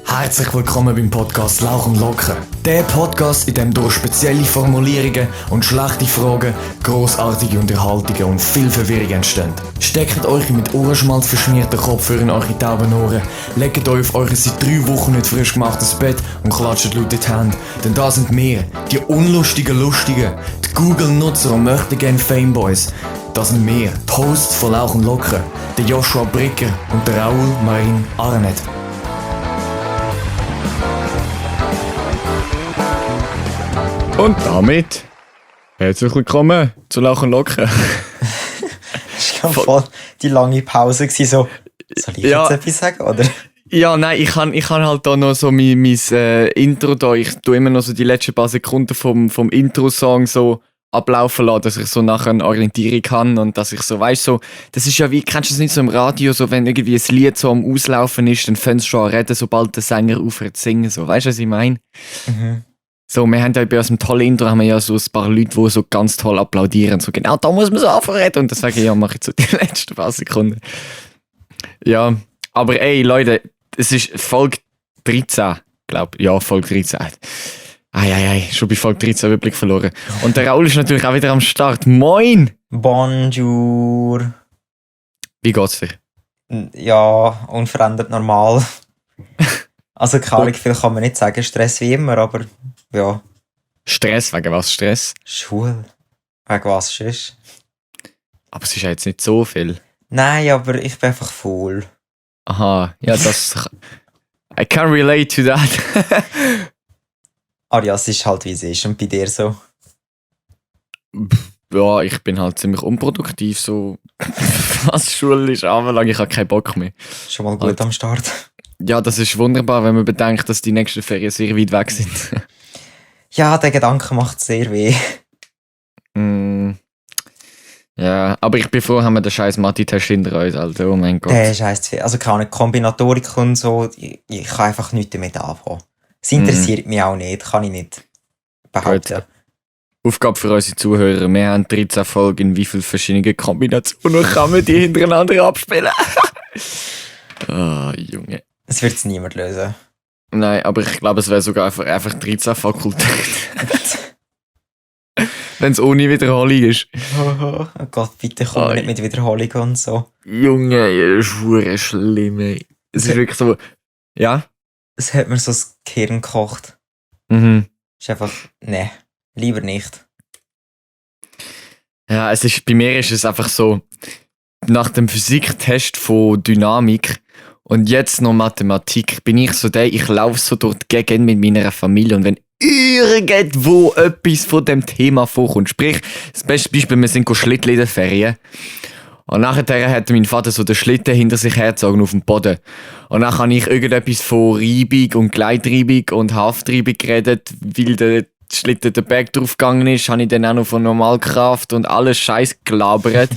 Herzlich willkommen beim Podcast Lauch und Locker. Der Podcast, in dem durch spezielle Formulierungen und schlechte Fragen grossartige Unterhaltungen und viel Verwirrung entstehen. Steckt euch mit Ohrenschmalz verschmierten Kopfhörer in eure tauben Ohren, legt euch auf euer seit 3 Wochen nicht frisch gemachtes Bett und klatscht laut in die Hände. Denn da sind wir, die unlustigen Lustigen, die Google-Nutzer und möchtegern Fameboys. Das sind wir, die Hosts von Lauch und Locker, der Joshua Bricker und der Raoul Marin Arnett. Und damit herzlich willkommen zu Lauch und Locker. Das war voll die lange Pause. So, soll ich jetzt etwas sagen, oder? Ja, nein, ich kann halt da noch so mein Intro da. Ich tue immer noch so die letzten paar Sekunden vom Intro-Song so ablaufen lassen, dass ich so nachher eine Orientierung kann und dass ich so, weißt so, das ist ja wie, kennst du das nicht so im Radio, so wenn irgendwie ein Lied so am Auslaufen ist, dann fängt es schon an reden, sobald der Sänger aufhört zu singen, so, weißt du, was ich meine? Mhm. So, wir haben ja bei unserem tollen Intro haben wir ja so ein paar Leute, die so ganz toll applaudieren. So, genau, da muss man so anfangen. Und deswegen, ja, mache ich so die letzten paar Sekunden. Ja, aber ey, Leute, es ist Folge 13, glaube ich. Ja, Folge 13. Schon bei Folge 13 Überblick verloren. Und der Raoul ist natürlich auch wieder am Start. Moin! Bonjour. Wie geht's dir? Ja, unverändert normal. Also, keine Ahnung, viel kann man nicht sagen. Stress wie immer, aber ja. Stress? Wegen was Stress? Schule. Wegen was sonst? Aber es ist ja jetzt nicht so viel. Nein, aber ich bin einfach faul. Aha, ja, das... I can relate to that. Ja, es ist halt wie es ist. Und bei dir so? Ja, ich bin halt ziemlich unproduktiv, so was Schule ist anbelangt. Ich habe keinen Bock mehr. Schon mal gut am Start. Ja, das ist wunderbar, wenn man bedenkt, dass die nächsten Ferien sehr weit weg sind. Ja, der Gedanke macht sehr weh. Ja, aber ich bin froh, haben wir den scheiß Mathe-Test hinter uns, Alter. Oh mein Gott. Der scheiß viel. Also keine Kombinatorik und so, ich kann einfach nichts damit anfangen. Es interessiert mich auch nicht, kann ich nicht behaupten. Gut. Aufgabe für unsere Zuhörer. Wir haben 13 Folgen, in wie viele verschiedene Kombinationen kann man die hintereinander abspielen? Junge. Es wird es niemand lösen. Nein, aber ich glaube, es wäre sogar einfach 13 Fakultät. Wenn es ohne Wiederholung ist. Oh Gott, bitte komm nicht mit Wiederholung und so. Junge, das ist verdammt schlimm, ey. Es ist wirklich so... Ja? Es hat mir so das Gehirn gekocht. Mhm. Ist einfach... Nee, lieber nicht. Ja, bei mir ist es einfach so... Nach dem Physiktest von Dynamik und jetzt noch Mathematik bin ich so ich laufe so durch die Gegend mit meiner Familie und wenn irgendwo etwas von dem Thema vorkommt, sprich, das beste Beispiel, wir sind Schlitteln in den Ferien und nachher hat mein Vater so den Schlitten hinter sich hergezogen auf dem Boden und dann habe ich irgendetwas von Reibung und Gleitreibung und Haftreibung geredet, weil der Schlitten den Berg draufgegangen ist, habe ich dann auch noch von Normalkraft und alles Scheiß gelabert.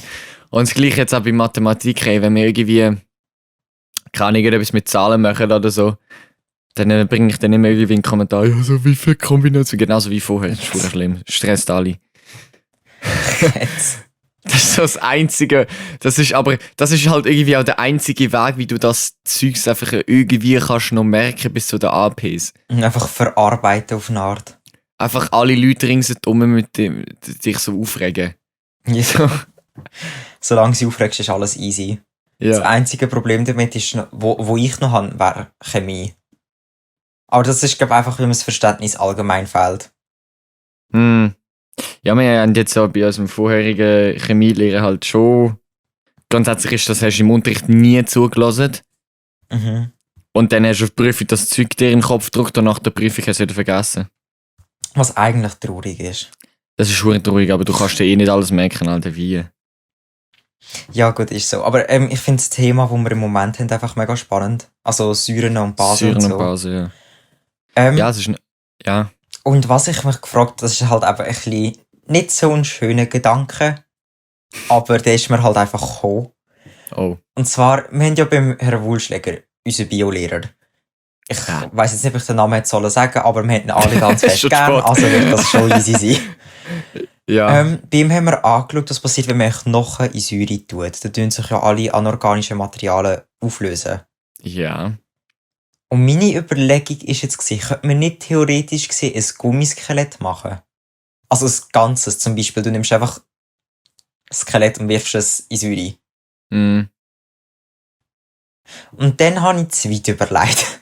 Und das Gleiche jetzt auch bei Mathematik, wenn wir irgendwie keine irgendetwas mit Zahlen machen oder so, dann bringe ich dann immer irgendwie einen Kommentar, ja, so wie viele Kombinationen, genauso wie vorher, das ist voll schlimm, stresst alle. Das ist so das Einzige, das ist halt irgendwie auch der einzige Weg, wie du das Zeugs einfach irgendwie kannst noch merken bis zu den APs. Einfach verarbeiten auf eine Art. Einfach alle Leute ringsherum mit dem, dich so aufregen. Ja. So. Solange sie aufregst, ist alles easy. Ja. Das einzige Problem damit ist, wo ich noch habe, wäre Chemie. Aber das ist, glaube ich, einfach, weil mir das Verständnis allgemein fehlt. Ja, wir haben jetzt auch bei unserem vorherigen Chemielehrer halt schon... Grundsätzlich ist das, hast du im Unterricht nie zugelassen. Mhm. Und dann hast du auf die Prüfung das Zeug dir in den Kopf gedrückt und nach der Prüfung hast du es wieder vergessen. Was eigentlich traurig ist. Das ist schon traurig, aber du kannst dir nicht alles merken, Alter, wie. Ja, gut, ist so. Aber ich finde das Thema, das wir im Moment haben, einfach mega spannend. Also Säuren und Basen und so. Säuren und Basen, ja. Ja, es ist... Ja. Und was ich mich gefragt habe, das ist halt einfach ein bisschen nicht so ein schöner Gedanke, aber der ist mir halt einfach gekommen. Oh. Und zwar, wir haben ja beim Herrn Wulschläger, unseren Biolehrer. Ich weiss jetzt nicht, ob ich den Namen hätte sollen sagen, aber wir hätten ihn alle ganz fest gern, also wird das schon easy sein. Ja. Bei ihm haben wir angeschaut, was passiert, wenn man Knochen in Säure tut. Da tun sich ja alle anorganischen Materialien auflösen. Ja. Und meine Überlegung ist jetzt gewesen, könnte man nicht theoretisch gesehen ein Gummiskelett machen? Also ein ganzes zum Beispiel. Du nimmst einfach ein Skelett und wirfst es in Säure. Mm. Und dann habe ich zu weit überlegt.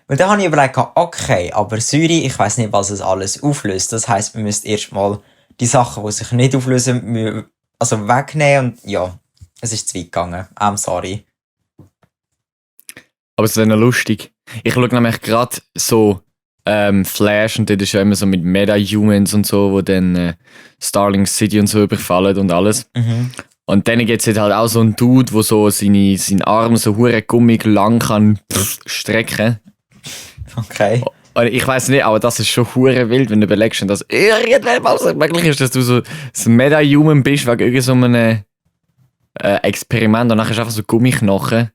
Und dann habe ich überlegt, okay, aber Säure, ich weiss nicht, was es alles auflöst. Das heisst, man müsste erstmal die Sachen, die sich nicht auflösen, also wegnehmen. Und ja, es ist zu weit gegangen. I'm sorry. Aber es wäre noch lustig. Ich schaue nämlich gerade so Flash und dort ist ja immer so mit Meta-Humans und so, wo dann Starling City und so überfallen und alles. Mhm. Und dann gibt es halt auch so einen Dude, der so seinen Arm so hure gummig lang kann strecken. Okay. Und ich weiss nicht, aber das ist schon hure wild, wenn du überlegst, dass irgendwann mal so möglich ist, dass du so ein Meta-Human bist wegen irgend so einem Experiment und nachher ist einfach so Gummiknochen.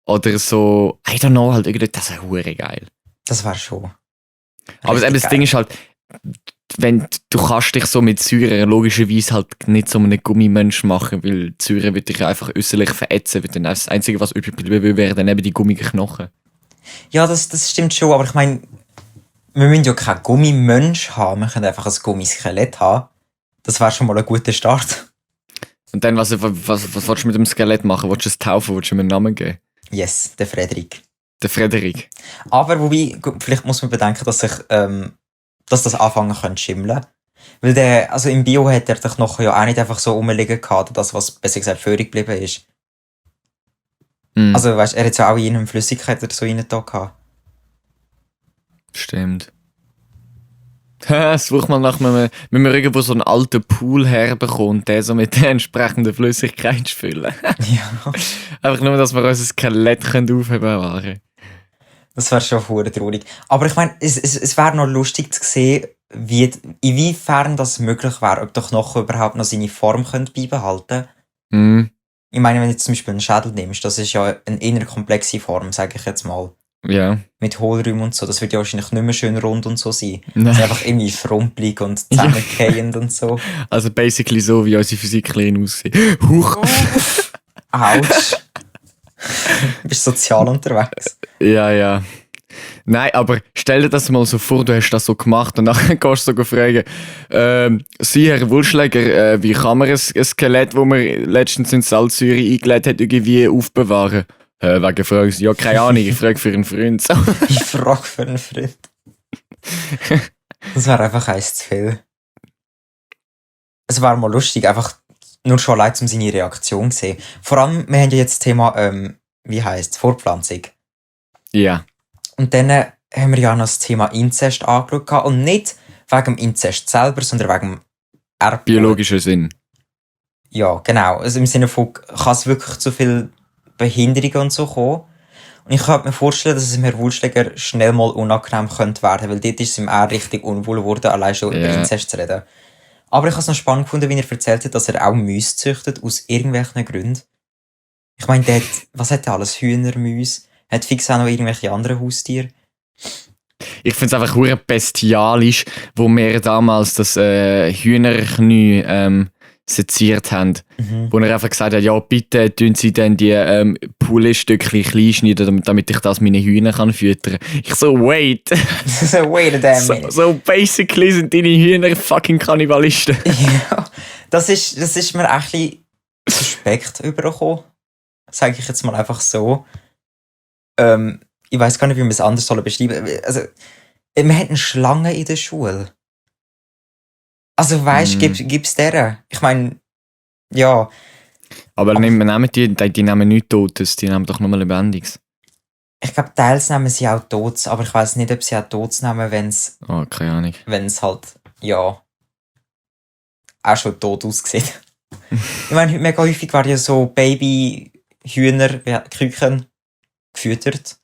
Oder so, I don't know, halt irgendwie, das wäre hure geil. Das wäre schon. Aber das geil. Ding ist halt, wenn du kannst dich so mit Säure logischerweise halt nicht so einen Gummimensch machen, weil die Säure wird dich einfach äußerlich verätzen, weil dann das Einzige, was übrig bleiben wäre, dann eben die gummigen Knochen. Ja, das stimmt schon, aber ich meine, wir müssen ja keinen Gummimensch haben, wir können einfach ein Gummiskelett haben. Das wäre schon mal ein guter Start. Und dann, was willst du mit dem Skelett machen? Willst du es taufen? Willst du ihm einen Namen geben? Yes, der Frederik. Der Frederik. Aber wobei, vielleicht muss man bedenken, dass das anfangen könnte schimmeln. Weil also im Bio hat er den Knochen ja auch nicht einfach so rumliegen gehabt, das, was besser gesagt führig geblieben ist. Mhm. Also weißt, er hat ja auch in einem Flüssigkeit oder so rein da gehabt. Stimmt. Such mal nach wenn wir irgendwo so einen alten Pool herbekommen, der so mit der entsprechenden Flüssigkeit füllen. Ja. Einfach nur, dass wir unser Skelett aufbewahren können. Das wäre schon verdammt traurig. Aber ich meine, es wäre noch lustig zu sehen, inwiefern das möglich wäre, ob der Knochen überhaupt noch seine Form beibehalten könnte. Mhm. Ich meine, wenn du zum Beispiel einen Schädel nimmst, das ist ja eine eher komplexe Form, sage ich jetzt mal. Ja. Mit Hohlräumen und so, das wird ja wahrscheinlich nicht mehr schön rund und so sein. Nein. Es ist einfach irgendwie frumpelig und zusammengehend und so. Also basically so, wie unsere Physiklehrerin aussieht. Huch! Autsch! Du bist sozial unterwegs. Ja. Nein, aber stell dir das mal so vor, du hast das so gemacht und dann kannst du sogar fragen, Sie, Herr Wulschläger, wie kann man ein Skelett, das man letztens in Salzsäure eingelegt hat, irgendwie aufbewahren? Wegen Fragen, ja, keine Ahnung, ich frage für einen Freund. So. Ich frage für einen Freund. Das wäre einfach eins zu viel. Es wäre mal lustig, einfach nur schon allein, um seine Reaktion zu sehen. Vor allem, wir haben ja jetzt das Thema, wie heisst es, Fortpflanzung. Ja. Und dann haben wir ja noch das Thema Inzest angeschaut. Und nicht wegen dem Inzest selber, sondern wegen dem Erbgut. Biologischer Sinn. Ja, genau. Also im Sinne von, kann es wirklich zu viel Behinderungen und so kommen. Und ich könnte mir vorstellen, dass es dem Herrn Wulschläger schnell mal unangenehm könnte werden, weil dort ist es ihm auch richtig unwohl geworden, allein schon über Inzest zu reden. Aber ich habe es noch spannend gefunden, wie er erzählt hat, dass er auch Mäuse züchtet, aus irgendwelchen Gründen. Ich meine, was hat er alles? Hühner, Mäuse? Hat fix auch noch irgendwelche anderen Haustiere? Ich finde es einfach hure bestialisch, wo wir damals das Hühnerknie seziert haben. Mhm. Wo er einfach gesagt hat, ja bitte tun Sie dann die Pouletstückchen klein schneiden, damit ich das meine Hühner kann füttern. Ich so, wait. Wait a damn minute. So basically sind deine Hühner fucking Kannibalisten. Ja, das ist mir echt ein bisschen suspekt übergekommen. Sage ich jetzt mal einfach so. Ich weiss gar nicht, wie man es anders beschreiben soll. Also, wir hatten Schlangen in der Schule. Also weisst, gib's deren? Ich meine, ja. Aber nehmen die nehmen nichts Totes, die nehmen doch nur Lebendiges. Ich glaube, teils nehmen sie auch Totes, aber ich weiss nicht, ob sie auch Totes nehmen, Oh, keine Ahnung. wenn es halt, ja, auch schon tot aussieht. Ich meine, mega häufig werden ja so Babyhühner, Küken gefüttert.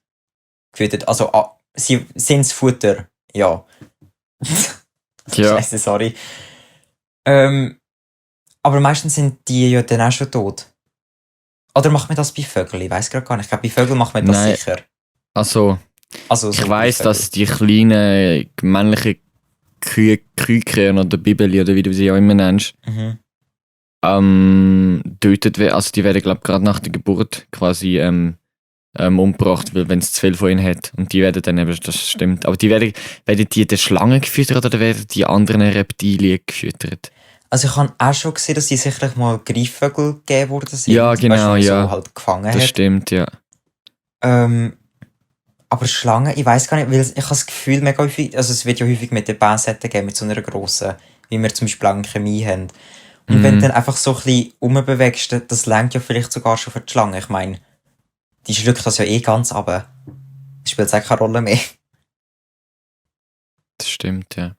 Also, sie sind das Futter, ja. Ja. Scheiße, sorry. Aber meistens sind die ja dann auch schon tot. Oder macht man das bei Vögeln? Ich weiss gerade gar nicht. Ich glaube, bei Vögeln macht man das Nein. sicher. Also So ich bei weiss, Vögeln. dass die kleinen männlichen Küken oder Bibeli oder wie du sie auch immer nennst, Mhm. tötet werden. Also die werden, glaube ich, gerade nach der Geburt quasi umgebracht, weil wenn es zu viel von ihnen hat. Und die werden dann eben, das stimmt. Aber werden die den Schlangen gefüttert oder werden die anderen Reptilien gefüttert? Also ich habe auch schon gesehen, dass die sicherlich mal Greifvögel gegeben worden sind. Ja, genau, weißt du, ja. So halt gefangen das hat. Stimmt, ja. Aber Schlangen, ich weiß gar nicht, weil ich habe das Gefühl, mega häufig, also es wird ja häufig mit den Pinzetten geben, mit so einer grossen, wie wir zum Beispiel auch in Chemie haben. Und wenn du dann einfach so ein bisschen rumbewegst, das lenkt ja vielleicht sogar schon für die Schlange. Ich meine, die schluckt das ja eh ganz ab. Das spielt auch keine Rolle mehr. Das stimmt, ja.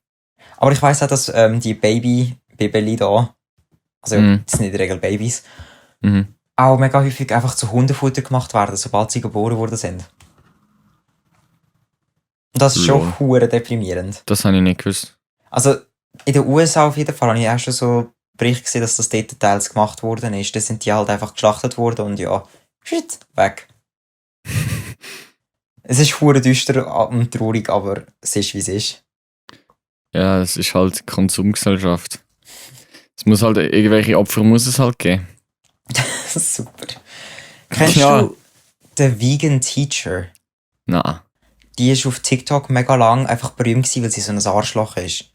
Aber ich weiss auch, dass die Babeli da, also das sind in der Regel Babys, auch mega häufig einfach zu Hundefutter gemacht werden, sobald sie geboren worden sind. Und das ist schon hure deprimierend. Das habe ich nicht gewusst. Also in den USA auf jeden Fall habe ich auch schon so Bericht gesehen, dass das dort teils gemacht worden ist. Da sind die halt einfach geschlachtet worden und ja, shit, weg. Es ist hure düster und traurig, aber es ist, wie es ist. Ja, es ist halt Konsumgesellschaft. Es muss halt, irgendwelche Opfer muss es halt geben. Super. Kennst du den Vegan Teacher? Nein. Die ist auf TikTok mega lang einfach berühmt gewesen, weil sie so ein Arschloch ist.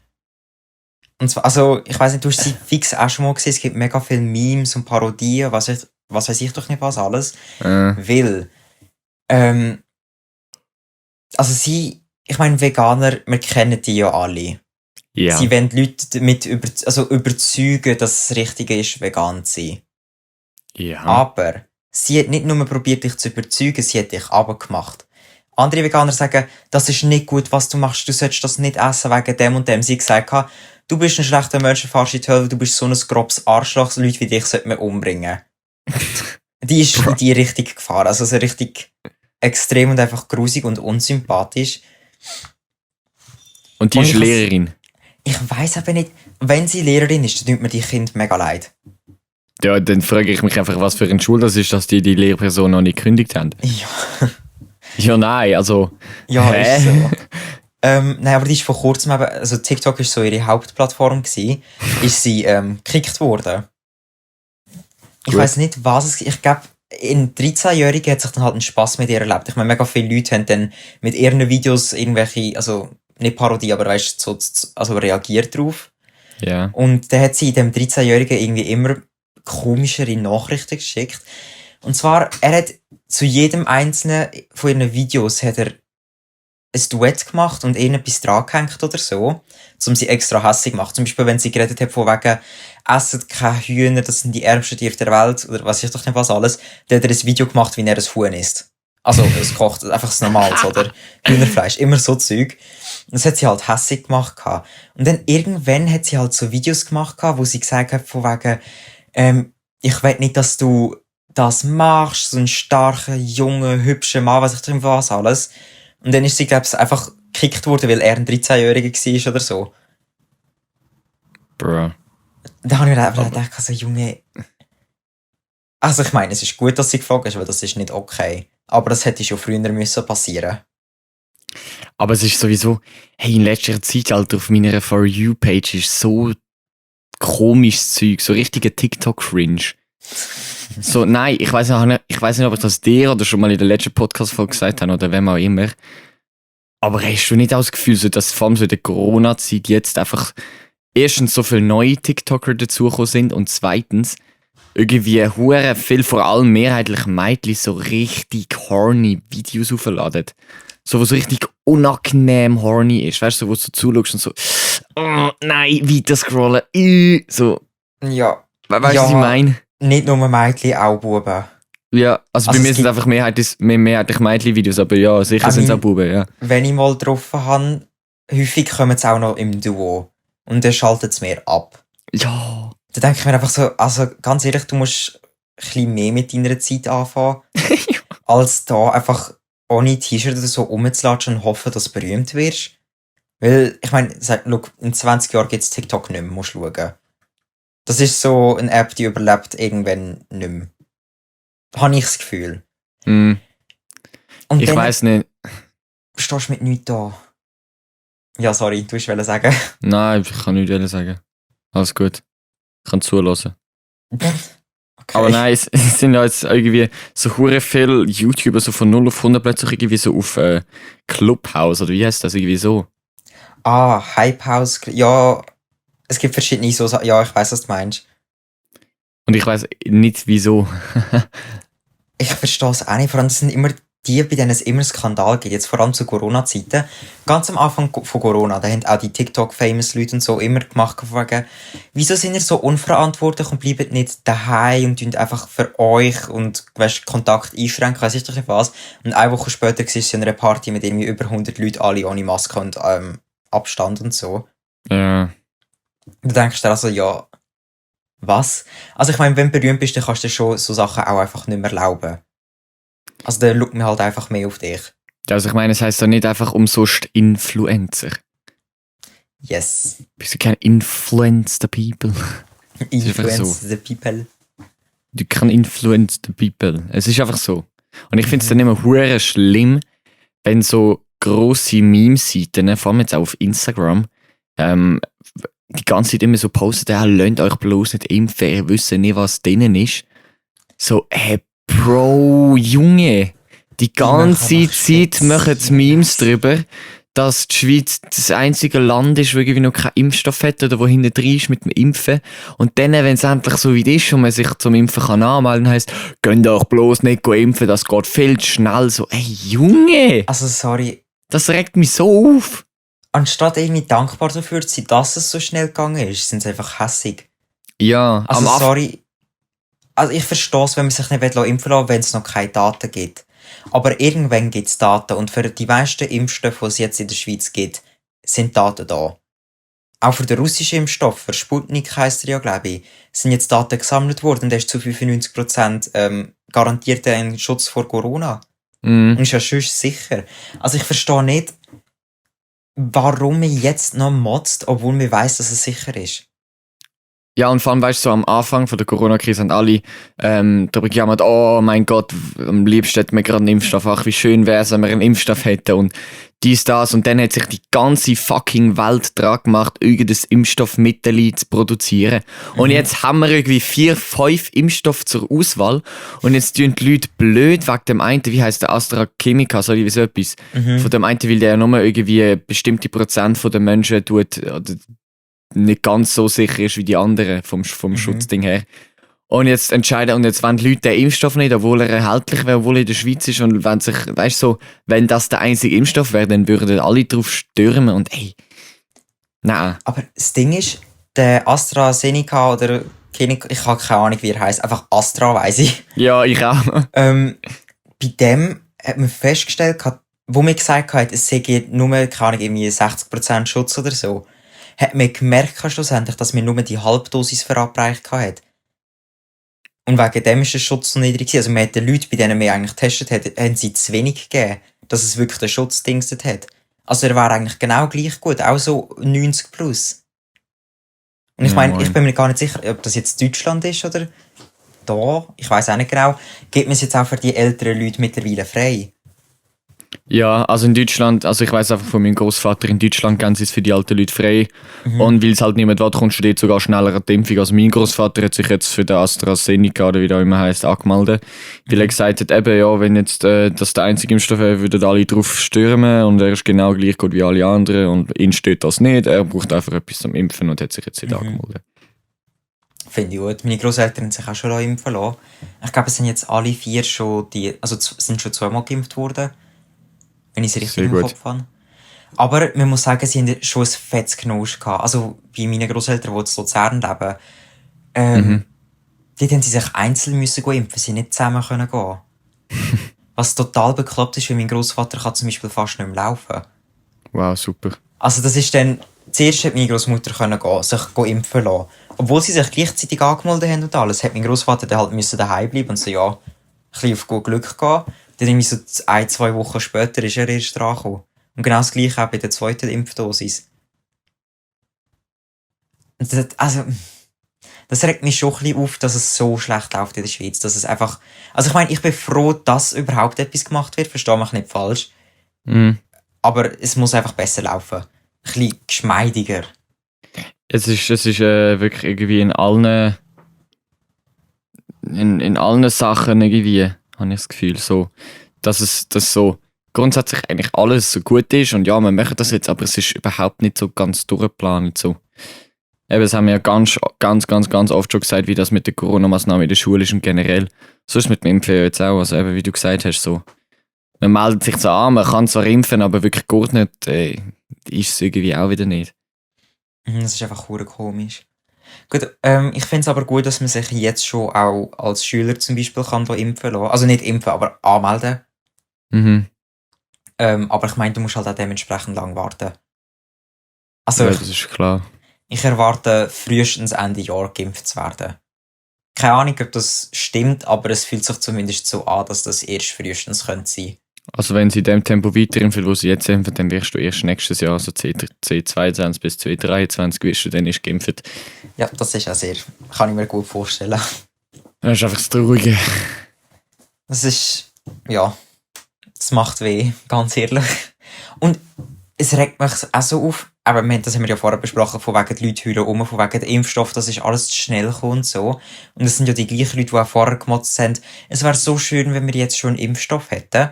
Und zwar, also, ich weiss nicht, du hast sie fix auch schon mal gesehen, es gibt mega viele Memes und Parodien, was weiß ich doch nicht was alles. Weil, also ich meine, Veganer, wir kennen die ja alle. Ja. Sie wollen die Leute damit überzeugen, dass das Richtige ist, vegan zu sein. Ja. Aber sie hat nicht nur probiert, dich zu überzeugen, sie hat dich runtergemacht. Andere Veganer sagen, das ist nicht gut, was du machst, du solltest das nicht essen wegen dem und dem. Sie hat gesagt, du bist ein schlechter Mensch, fahrst in die Hölle, du bist so ein grobes Arschloch, Leute wie dich sollten wir umbringen. Die ist in die Richtung gefahren, also so richtig extrem und einfach grusig und unsympathisch. Und die ist Lehrerin? Ich weiss aber nicht, wenn sie Lehrerin ist, dann tut mir die Kind mega leid. Ja, dann frage ich mich einfach, was für eine Schule das ist, dass die Lehrperson noch nicht gekündigt haben. Ja. Ja, nein, also... Ja, ist so. Nein, aber die ist vor kurzem eben, also TikTok ist so ihre Hauptplattform gewesen, ist sie gekickt worden. Ich weiss nicht, was es... Ich glaube, in 13-Jährigen hat sich dann halt ein Spass mit ihr erlebt. Ich meine, mega viele Leute haben dann mit ihren Videos irgendwelche, also nicht Parodie, aber weißt du, also reagiert drauf. Ja. Und dann hat sie dem 13-Jährigen irgendwie immer komischere Nachrichten geschickt. Und zwar, er hat zu jedem einzelnen von ihren Videos hat er ein Duett gemacht und irgendetwas dran gehängt oder so, um sie extra hässlich zu machen. Zum Beispiel, wenn sie geredet hat von wegen, esset keine Hühner, das sind die ärmsten Tiere der Welt, oder weiß ich doch nicht was alles, dann hat er ein Video gemacht, wie er ein Huhn isst. Also, es kocht, einfach das Normales, oder? Hühnerfleisch, immer so Zeug. Und das hat sie halt hässlich gemacht. Und dann irgendwann hat sie halt so Videos gemacht, wo sie gesagt hat von wegen, ich will nicht, dass du das machst, so ein starker, junger, hübscher Mann, weiß ich nicht was alles. Und dann ist sie, glaube ich, einfach gekickt worden, weil er ein 13-Jähriger war oder so. Bro. Da habe ich mir einfach gedacht, so, Junge... Also ich meine, es ist gut, dass sie geflogen ist, weil das ist nicht okay. Aber das hätte schon früher müssen passieren. Aber es ist sowieso... Hey, in letzter Zeit, Alter, auf meiner For You-Page ist so komisches Zeug, so richtiger TikTok-Cringe. So, nein, ich weiss nicht, ob ich das dir oder schon mal in der letzten Podcast-Folge gesagt habe oder wem auch immer. Aber hast du nicht auch das Gefühl, so, dass vor allem so in der Corona-Zeit jetzt einfach erstens so viele neue TikToker dazugekommen sind und zweitens irgendwie hure viel, vor allem mehrheitlich Mädchen, so richtig horny Videos aufladen. So, wo so richtig unangenehm horny ist. Weißt du, so, wo du zuschaust und so, oh, nein, weiter scrollen, so. Ja. Weißt du, was ich meine? Nicht nur Mädchen, auch Buben. Ja, also bei mir sind es einfach mehrheitlich Mädchen-Videos, aber ja, sicher sind es auch Buben, ja. Wenn ich mal getroffen habe, häufig kommen sie auch noch im Duo. Und dann schaltet es mir ab. Ja. Da denke ich mir einfach so, also ganz ehrlich, du musst ein bisschen mehr mit deiner Zeit anfangen, als da einfach ohne T-Shirt oder so rumzulatschen und hoffen, dass du berühmt wirst. Weil, ich meine, in 20 Jahren gibt es TikTok nicht mehr, musst du schauen. Das ist so eine App, die überlebt irgendwann nicht mehr. Habe ich das Gefühl. Mm. Und ich weiss nicht. Stehst du mit nichts da? Ja, sorry, du wolltest sagen. Nein, ich kann nichts sagen. Alles gut. Ich kann zulassen. Okay. Aber nein, es sind ja jetzt irgendwie so hure viele YouTuber so von 0 auf 100 plötzlich irgendwie so auf Clubhouse oder wie heißt das irgendwie so? Hype House. Ja, es gibt verschiedene so Sachen. Ja, ich weiß, was du meinst. Und ich weiß nicht wieso. Ich verstehe es auch nicht. Vor allem, das sind immer die, bei denen es immer Skandal gibt. Jetzt vor allem zu Corona-Zeiten. Ganz am Anfang von Corona, da haben auch die TikTok-Famous-Leute und so immer gemacht, wegen, wieso sind ihr so unverantwortlich und bleibt nicht daheim und tun einfach für euch und Kontakt einschränken, weiss ich doch nicht was. Und eine Woche später war sie an einer Party mit irgendwie über 100 Leuten, alle ohne Maske und Abstand und so. Ja. Du denkst dir also, ja, was? Also ich meine, wenn du berühmt bist, dann kannst du dir schon so Sachen auch einfach nicht mehr erlauben. Also dann schaut man halt einfach mehr auf dich. Also ich meine, es heisst doch nicht einfach umsonst Influencer. Yes. Bist du kein Influence the People? Influence the people. Du kannst influence the people. Es ist einfach so. Und ich finde es dann immer hure schlimm, wenn so grosse Meme-Seiten, vor allem jetzt auch auf Instagram, die ganze Zeit immer so posten, lasst euch bloß nicht impfen, ihr wisst nicht, was drinnen ist. So, Bro, Junge, die ganze Zeit machen sie Memes drüber, dass die Schweiz das einzige Land ist, wo irgendwie noch keinen Impfstoff hat oder wo hinten drin ist mit dem Impfen. Und dann, wenn es endlich so weit ist und man sich zum Impfen kann anmelden, heisst, könnt ihr euch bloß nicht impfen, das geht viel zu schnell. So, ey, Junge! Also, sorry. Das regt mich so auf. Anstatt irgendwie dankbar dafür zu sein, dass es so schnell gegangen ist, sind sie einfach hässig. Ja, also sorry. Also ich verstehe es, wenn man sich nicht impfen lassen will, wenn es noch keine Daten gibt. Aber irgendwann gibt es Daten und für die meisten Impfstoffe, die es jetzt in der Schweiz gibt, sind Daten da. Auch für den russischen Impfstoff, für Sputnik heisst er ja, glaube ich, sind jetzt Daten gesammelt worden und der ist zu 95% garantiert einen Schutz vor Corona. Und ist ja schon sicher. Also ich verstehe nicht, warum man jetzt noch motzt, obwohl man weiss, dass es sicher ist. Ja, und vor allem, weißt du, so am Anfang von der Corona-Krise haben alle darüber gejammert, oh mein Gott, am liebsten hätten wir gerade einen Impfstoff. Ach, wie schön wäre es, wenn wir einen Impfstoff hätten und dies, das. Und dann hat sich die ganze fucking Welt dran gemacht, irgendein Impfstoffmittel zu produzieren. Und jetzt haben wir irgendwie 4, 5 Impfstoffe zur Auswahl. Und jetzt tun die Leute blöd wegen dem einen, wie heisst der AstraZeneca, so so etwas. Von dem einen, weil der ja nur irgendwie eine bestimmte Prozent von den Menschen tut, oder nicht ganz so sicher ist wie die anderen vom Schutzding her. Und jetzt entscheiden, und jetzt wollen die Leute den Impfstoff nicht, obwohl er erhältlich wäre, obwohl er in der Schweiz ist, und wenn sich, weißt so, wenn das der einzige Impfstoff wäre, dann würden alle drauf stürmen und ey, nein. Aber das Ding ist, der AstraZeneca oder ich habe keine Ahnung, wie er heisst, einfach Astra weiss ich. Ja, ich auch. Bei dem hat man festgestellt, wo man gesagt hat, es sei nur, keine Ahnung, irgendwie 60% Schutz oder so, hat man gemerkt schlussendlich, dass man nur die Halbdosis verabreicht hat. Und wegen dem ist der Schutz so niedrig. Also man hat den Leuten, bei denen man eigentlich getestet hat, haben sie zu wenig gegeben, dass es wirklich den Schutz dingstet hat. Also er war eigentlich genau gleich gut, auch so 90 plus. Und ich meine, ich bin mir gar nicht sicher, ob das jetzt Deutschland ist oder da, ich weiß auch nicht genau, gibt man es jetzt auch für die älteren Leute mittlerweile frei? Ja, also in Deutschland, also ich weiss einfach von meinem Großvater, in Deutschland geben sie es für die alten Leute frei. Und weil es halt niemand will, kommst du dort sogar schneller an die Impfung. Also mein Großvater hat sich jetzt für den AstraZeneca oder wie der immer heisst, angemeldet. Weil er gesagt hat, eben ja, wenn jetzt das der einzige Impfstoff wäre, würden alle drauf stürmen und er ist genau gleich gut wie alle anderen und ihn steht das nicht. Er braucht einfach etwas zum Impfen und hat sich jetzt nicht angemeldet. Finde ich gut. Meine Großeltern haben sich auch schon impfen lassen. Ich glaube, es sind jetzt alle 4 schon sind schon 2-mal geimpft worden. Wenn ich es richtig im Kopf habe. Aber man muss sagen, sie haben schon ein fettes Knusch gehabt. Also bei meinen Großeltern, die in Luzern leben, dort haben sie sich einzeln müssen impfen, sie nicht zusammen können gehen. Was total bekloppt ist, weil mein Großvater kann zum Beispiel fast nicht mehr laufen. Wow, super. Also das ist dann, zuerst hat meine Großmutter können gehen, sich impfen lassen. Obwohl sie sich gleichzeitig angemeldet haben und alles, hat mein Großvater dann halt müssen daheim bleiben und so, ja, ein bisschen auf gut Glück gehen. Dann irgendwie so 1-2 Wochen später ist er erst dran gekommen. Und genau das Gleiche auch bei der 2. Impfdosis. Das regt mich schon ein bisschen auf, dass es so schlecht läuft in der Schweiz. Dass es einfach, also ich meine, ich bin froh, dass überhaupt etwas gemacht wird, verstehe mich nicht falsch. Aber es muss einfach besser laufen. Ein bisschen geschmeidiger. Es ist wirklich irgendwie in allen in allen Sachen irgendwie, habe ich das Gefühl, so, dass so grundsätzlich eigentlich alles so gut ist und ja, wir machen das jetzt, aber es ist überhaupt nicht so ganz durchgeplant. So. Eben, das haben wir ja ganz oft schon gesagt, wie das mit den Corona-Maßnahmen in der Schule ist und generell. So ist es mit dem Impfen ja jetzt auch, also eben, wie du gesagt hast, so. Man meldet sich so an, man kann zwar impfen, aber wirklich gut nicht, ist es irgendwie auch wieder nicht. Das ist einfach verdammt komisch. Gut, ich finde es aber gut, dass man sich jetzt schon auch als Schüler zum Beispiel kann da impfen lassen. Also nicht impfen, aber anmelden. Mhm. Aber ich meine, du musst halt auch dementsprechend lang warten. Also Ja, das ist klar. ich erwarte frühestens Ende Jahr geimpft zu werden. Keine Ahnung, ob das stimmt, aber es fühlt sich zumindest so an, dass das erst frühestens könnte sein. Also wenn sie in dem Tempo weiterhin, wo sie jetzt impfen, dann wirst du erst nächstes Jahr, also C22 bis C23, wirst du dann erst geimpft. Ja, das ist auch sehr, kann ich mir gut vorstellen. Das ist einfach das Traurige. Das ist, ja, es macht weh, ganz ehrlich. Und es regt mich auch so auf, aber das haben wir ja vorher besprochen, von wegen die Leute heulen um, von wegen der Impfstoff, das ist alles zu schnell gekommen und so. Und es sind ja die gleichen Leute, die auch vorher gemotzt haben. Es wäre so schön, wenn wir jetzt schon einen Impfstoff hätten.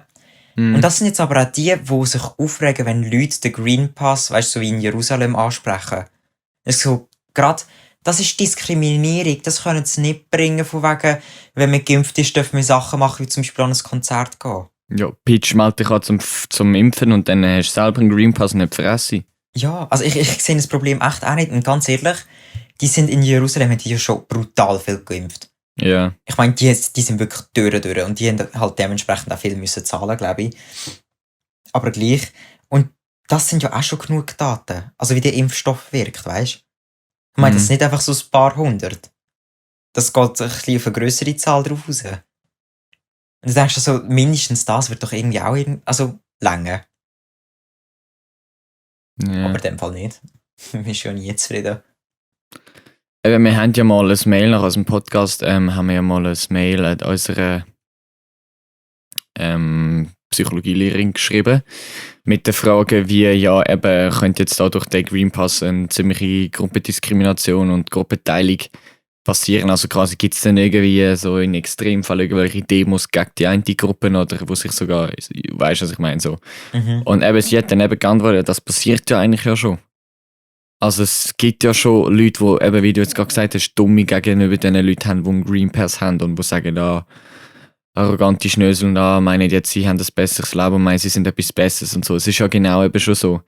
Und das sind jetzt aber auch die sich aufregen, wenn Leute den Green Pass, weißt du, so wie in Jerusalem ansprechen. Das so, gerade, das ist Diskriminierung, das können sie nicht bringen, von wegen, wenn man geimpft ist, dürfen wir Sachen machen, wie zum Beispiel an ein Konzert gehen. Ja, Pitch meldet dich an zum Impfen und dann hast du selber einen Green Pass nicht fressen. Ja, also ich sehe das Problem echt auch nicht. Und ganz ehrlich, die sind in Jerusalem, die ja schon brutal viel geimpft. Ja. Ich meine, die sind wirklich durch und die haben halt dementsprechend auch viel müssen zahlen, glaube ich. Aber gleich. Und das sind ja auch schon genug Daten. Also wie der Impfstoff wirkt, weißt du? Ich meine, das sind nicht einfach so ein paar hundert. Das geht ein bisschen auf eine grössere Zahl drauf raus. Und du denkst so, mindestens das wird doch irgendwie auch länger. Ja. Aber in dem Fall nicht. Wir sind ja nie zufrieden. Eben, wir haben ja mal ein Mail nach unserem Podcast, haben wir ja mal ein Mail an unsere Psychologielehrerin geschrieben mit der Frage, wie ja eben könnte jetzt da durch den Green Pass eine ziemliche Gruppendiskrimination und Gruppenteilung passieren. Also quasi gibt es dann irgendwie so in Extremfall irgendwelche Demos gegen die eine Gruppe oder wo sich sogar, weißt du, was ich meine, so. Mhm. Und eben, sie hat dann eben geantwortet, das passiert ja eigentlich ja schon. Also es gibt ja schon Leute, die eben, wie du jetzt gerade gesagt hast, dumme gegenüber den Leuten haben, die einen Green Pass haben und die sagen, arrogante Schnösel und meinen jetzt, sie haben ein besseres Leben und meinen, sie sind etwas Besseres und so. Es ist ja genau eben schon so.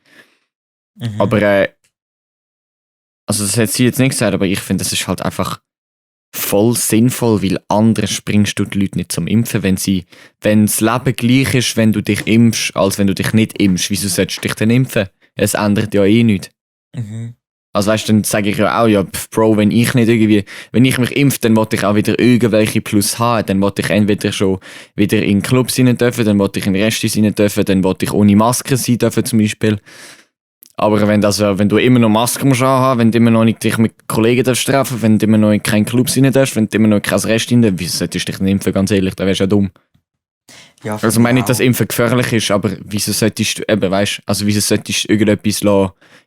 Mhm. Aber, also das hat sie jetzt nicht gesagt, aber ich finde, das ist halt einfach voll sinnvoll, weil anders bringst du die Leute nicht zum Impfen. Wenn das Leben gleich ist, wenn du dich impfst, als wenn du dich nicht impfst, wieso solltest du dich denn impfen? Es ändert ja eh nichts. Mhm. Also weißt du, dann sage ich ja auch, ja, Bro, wenn ich mich impfe, dann wollte ich auch wieder irgendwelche Plus haben. Dann wollte ich entweder schon wieder in Clubs rein dürfen, dann wollte ich in Restis rein dürfen, dann wollte ich ohne Maske sein dürfen zum Beispiel. Aber wenn du immer noch Maske musst haben, wenn du immer noch nicht dich mit Kollegen darfst treffen, wenn du immer noch in keinen Clubs rein darfst, wenn du immer noch in kein Rest rein darfst, wieso solltest du dich nicht impfen, ganz ehrlich, da wärst du ja dumm. Ja, also ich meine nicht, dass Impfen gefährlich ist, aber wieso solltest du wieso solltest du irgendetwas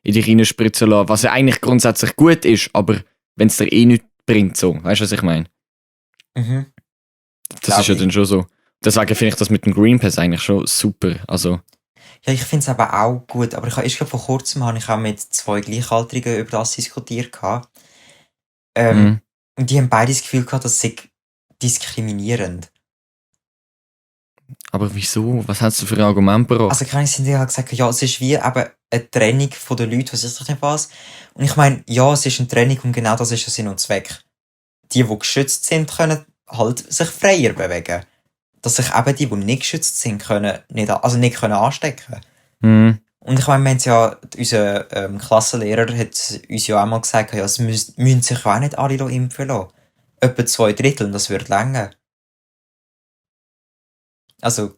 in dich reinspritzen lassen, was ja eigentlich grundsätzlich gut ist, aber wenn es dir eh nichts bringt, so, weißt du, was ich meine? Mhm. Das ist ja dann schon so. Deswegen finde ich das mit dem Green Pass eigentlich schon super, also. Ja, ich finde es aber auch gut, aber ich glaube, vor kurzem habe ich auch mit 2 Gleichaltrigen über das diskutiert. Und die haben beide das Gefühl gehabt, das sei diskriminierend. Aber wieso? Was hast du für ein Argument gebracht? Also keine sind ja gesagt, ja, es ist wie eben eine Trennung von den Leuten, was ist das denn was? Und ich meine, ja, es ist eine Trennung und genau das ist der Sinn und Zweck. Die geschützt sind, können halt sich freier bewegen. Dass sich eben die nicht geschützt sind, können nicht anstecken. Mhm. Und ich meine, wir haben ja, unser Klassenlehrer hat uns ja auch mal gesagt, ja, es müssen sich auch nicht alle impfen lassen. Etwa 2/3, das würde länger. Also,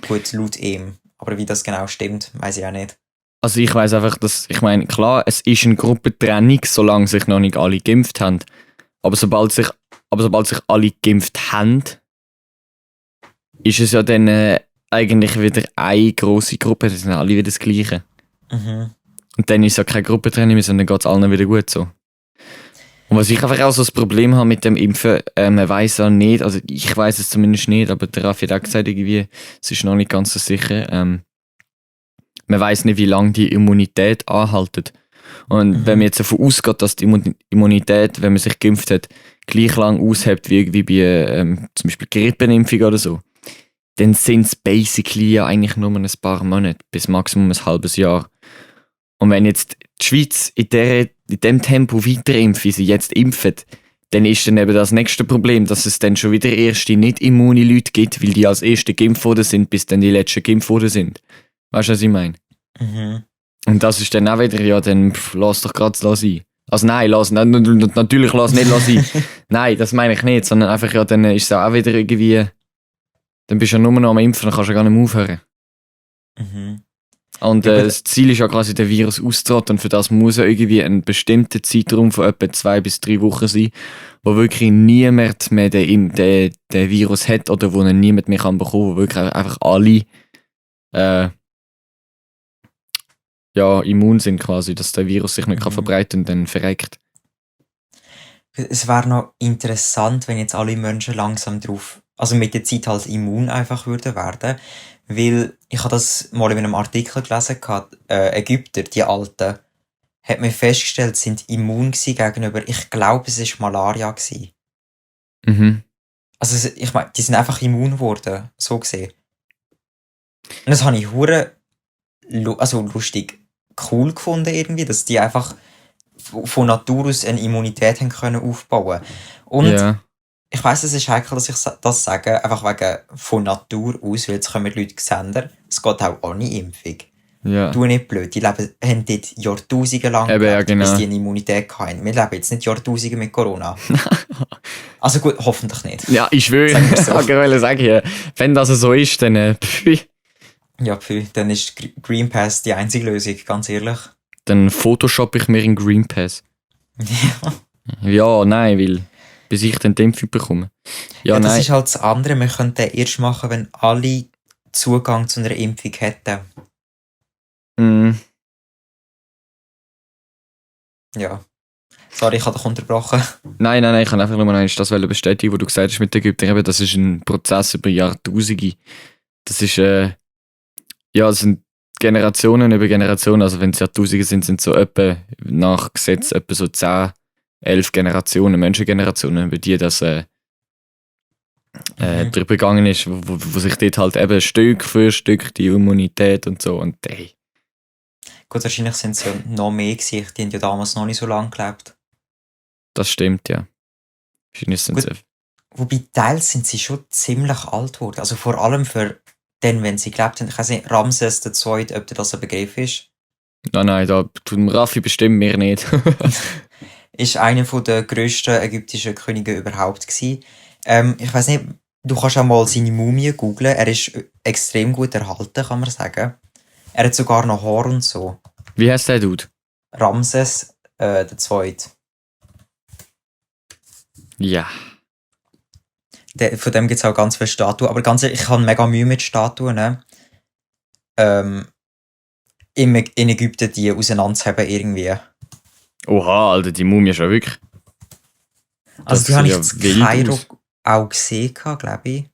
gut, laut ihm. Aber wie das genau stimmt, weiß ich auch nicht. Also ich weiss einfach, ich meine, klar, es ist eine Gruppentrennung, solange sich noch nicht alle geimpft haben. Aber sobald sich alle geimpft haben, ist es ja dann eigentlich wieder eine grosse Gruppe, das sind alle wieder das Gleiche. Mhm. Und dann ist es ja keine Gruppentrennung mehr, sondern geht es allen wieder gut so. Und was ich einfach auch so das Problem habe mit dem Impfen, man weiß ja nicht, also ich weiß es zumindest nicht, aber der Raffi hat auch gesagt, irgendwie, es ist noch nicht ganz so sicher. Man weiß nicht, wie lange die Immunität anhaltet. Und wenn man jetzt davon ausgeht, dass die Immunität, wenn man sich geimpft hat, gleich lang aushält wie irgendwie bei zum Beispiel Grippenimpfung oder so, dann sind es basically ja eigentlich nur ein paar Monate, bis maximum ein halbes Jahr. Und wenn jetzt die Schweiz in dem Tempo weiter wie sie jetzt impfen, dann ist dann eben das nächste Problem, dass es dann schon wieder erste nicht-immune Leute gibt, weil die als erste geimpft worden sind, bis dann die letzten geimpft worden sind. Weißt du, was ich meine? Mhm. Und das ist dann auch wieder, ja, dann lass doch gerade sein. Also nein, natürlich lass nicht sein. Nein, das meine ich nicht, sondern einfach, ja, dann ist es auch wieder irgendwie, dann bist du ja nur noch am Impfen, dann kannst du ja gar nicht mehr aufhören. Mhm. Und das Ziel ist ja quasi, den Virus auszurotten. Und für das muss ja irgendwie ein bestimmter Zeitraum von etwa 2 bis 3 Wochen sein, wo wirklich niemand mehr den Virus hat oder wo ihn niemand mehr kann bekommen, wo wirklich einfach alle immun sind quasi, dass der Virus sich nicht kann verbreiten und dann verreckt. Es wäre noch interessant, wenn jetzt alle Menschen langsam also mit der Zeit halt immun einfach würden werden. Weil ich habe das mal in einem Artikel gelesen, Ägypter, die Alten, hat man festgestellt, sind immun gewesen gegenüber, ich glaube, es war Malaria gewesen. Mhm. Also ich meine, die sind einfach immun geworden, so gesehen. Und das habe ich lustig cool gefunden irgendwie, dass die einfach von Natur aus eine Immunität haben können aufbauen. Und ich weiss, es ist heikel, dass ich das sage, einfach wegen von Natur aus, weil jetzt kommen die Leute gesehen, es geht auch ohne Impfung. Ja. Du nicht blöd, die haben dort Jahrtausende lang gelebt, genau. bis die eine Immunität hatten. Wir leben jetzt nicht Jahrtausende mit Corona. Also gut, hoffentlich nicht. Ja, ich schwöre, ich wollte sagen, wenn das so ist, dann Ja, dann ist Green Pass die einzige Lösung, ganz ehrlich. Dann Photoshop ich mir in Green Pass. Ja. Ja, nein, weil bis ich dann die Impfung bekomme. Ja, das nein. ist halt das andere, wir könnten den erst machen, wenn alle Zugang zu einer Impfung hätten. Mm. Ja. Sorry, ich habe dich unterbrochen. Nein, ich kann einfach nur mal das bestätigen, was du gesagt hast mit den Ägyptern. Das ist ein Prozess über Jahrtausende. Das ist, das sind Generationen über Generationen. Also wenn es Jahrtausende sind es so etwa nach Gesetz etwa so 10, 11 Generationen, Menschengenerationen, über die das drüber gegangen ist, wo sich dort halt eben Stück für Stück die Immunität und so und Gut, wahrscheinlich sind es ja noch mehr gewesen. Die haben ja damals noch nicht so lange gelebt. Das stimmt, ja. Wahrscheinlich sind sie. Wobei teils sind sie schon ziemlich alt geworden. Also vor allem für dann, wenn sie gelebt haben. Ich weiß nicht, Ramses II., ob das ein Begriff ist. Nein, da tut Raffi bestimmt mir nicht. Ist einer der grössten ägyptischen Könige überhaupt gewesen. Ich weiß nicht, du kannst auch mal seine Mumie googlen. Er ist extrem gut erhalten, kann man sagen. Er hat sogar noch Haar und so. Wie heißt der Dude? Ramses II. Ja. Von dem gibt es auch ganz viele Statuen. Aber ganz ehrlich, ich habe mega Mühe mit Statuen. Ne? In Ägypten die auseinanderzuheben irgendwie. Oha, Alter, die Mumie ist ja wirklich. Also die habe ich in Kairo auch gesehen, glaube ich.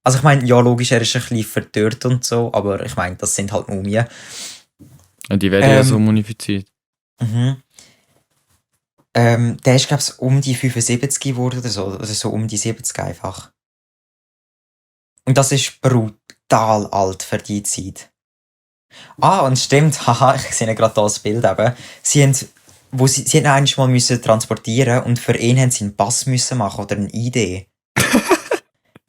Also ich meine, ja logisch, er ist ein bisschen verdörrt und so, aber ich meine, das sind halt Mumien. Ja, die werden ja so mumifiziert. Der ist, glaube ich, um die 75 geworden oder so um die 70 einfach. Und das ist brutal alt für die Zeit. Und stimmt, haha, ich sehe gerade das Bild eben. Sie hätten eigentlich mal müssen transportieren und für ihn haben sie einen Pass müssen machen oder eine ID.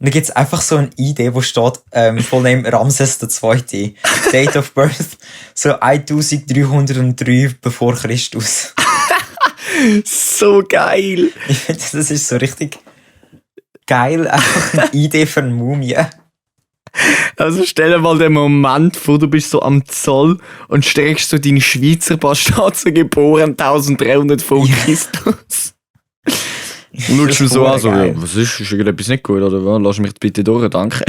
Und dann gibt es einfach so eine ID, wo steht Vollname Ramses II. Date of Birth so 1303 bevor Christus. So geil! Ich finde, das ist so richtig geil, einfach eine Idee für eine Mumie. Also stell dir mal den Moment vor, du bist so am Zoll und streckst so deinen Schweizer Pass, steht so geboren 1300 vor Christus. Und schaust du so an, so, ja, was ist irgendetwas nicht gut, oder was? Lass mich bitte durch, danke.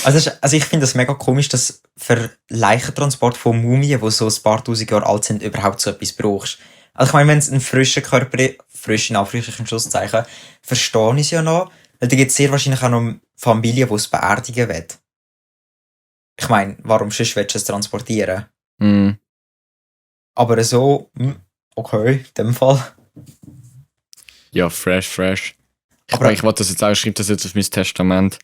Also ich finde das mega komisch, dass für Leichentransport von Mumien, die so ein paar tausend Jahre alt sind, überhaupt so etwas brauchst. Also ich meine, wenn es ein frischer Körper ist, frisch in Anführungsstrichen Schlusszeichen, verstehe ich es ja noch, weil da gibt es sehr wahrscheinlich auch noch Familien, die es beerdigen wollen. Ich meine, warum sonst willst du es transportieren? Mm. Aber so, okay, in dem Fall. Ja, fresh. Ich wollte das jetzt auch, schreibe das jetzt auf mein Testament.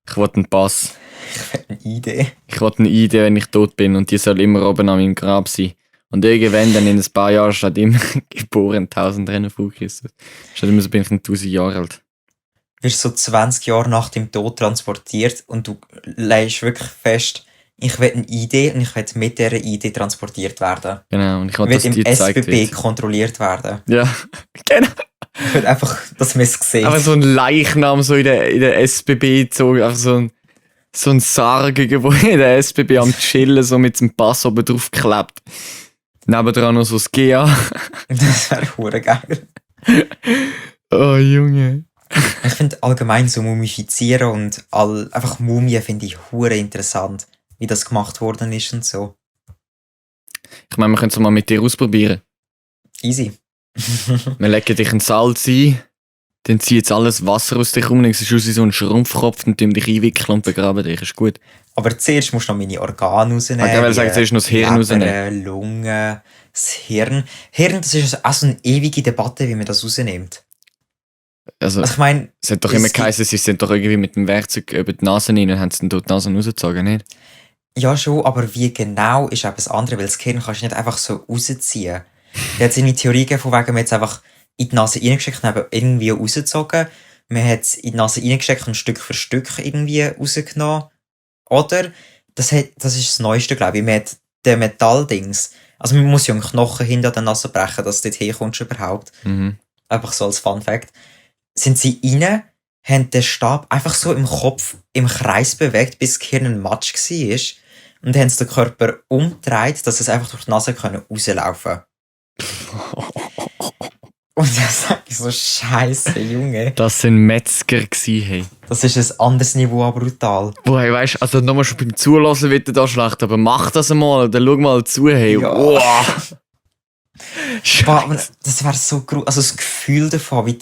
Ich wollte einen Pass. Ich will eine Idee. Ich wollte eine Idee, wenn ich tot bin und die soll immer oben an meinem Grab sein. Und irgendwann, dann in ein paar Jahren, steht immer geboren 1000 Rennen vor Christus. Statt immer so bin ich 1000 Jahre alt. Du wirst so 20 Jahre nach dem Tod transportiert und du legst wirklich fest, ich will eine Idee und ich will mit dieser Idee transportiert werden. Genau, und ich Ich wollte, will dass im die gezeigt SBB wird. kontrolliert werden. Ja, genau. Ich will einfach, dass man es sieht. Aber so ein Leichnam so in der SBB gezogen, einfach so ein Sarg irgendwo in der SBB am Chillen, so mit dem Pass oben drauf geklebt. Nebendran noch so das GA. Das wäre hure geil. Oh, Junge. Ich finde allgemein so Mumifizieren und einfach Mumien finde ich hure interessant, wie das gemacht worden ist und so. Ich meine, wir können es mal mit dir ausprobieren. Easy. Wir legen dich in Salz ein, dann zieht jetzt alles Wasser aus dich rum, dann siehst du aus wie so ein Schrumpfkopf und dich einwickeln und begraben dich. Ist gut. Aber zuerst musst du noch meine Organe rausnehmen. Ich wollte sagen, zuerst noch das Hirn rausnehmen. Lunge, das Hirn. Hirn, das ist auch so eine ewige Debatte, wie man das rausnimmt. Also ich meine, es hat doch immer geheißen, sie sind doch irgendwie mit dem Werkzeug über die Nase rein und haben sie dann dort die Nase rausgezogen, nicht? Ja schon, aber wie genau ist etwas anderes, weil das Hirn kannst du nicht einfach so rausziehen. Da hat es eine Theorie gegeben, von wegen, man hat es einfach in die Nase reingesteckt und eben irgendwie rausgezogen. Man hat es in die Nase reingesteckt und Stück für Stück irgendwie rausgenommen. Oder, das ist das Neueste, glaube ich, man hat den Metalldings, also man muss ja einen Knochen hinter der Nase brechen, dass du dort herkommst überhaupt. Mhm. Einfach so als Fun Fact. Sind sie rein, haben den Stab einfach so im Kopf im Kreis bewegt, bis das Gehirn ein Matsch war. Und haben den Körper umgedreht, dass es einfach durch die Nase rauslaufen kann. Und dann sag ich so, Scheiße, Junge. Das sind Metzger gewesen, hey. Das ist ein anderes Niveau, aber brutal. Boah, hey, weißt, also nochmal schon beim Zulassen wird er da schlecht, aber mach das einmal, dann schau mal zu, hey. Ja. Wow. Boah, das wäre so gruselig. Also das Gefühl davon, wie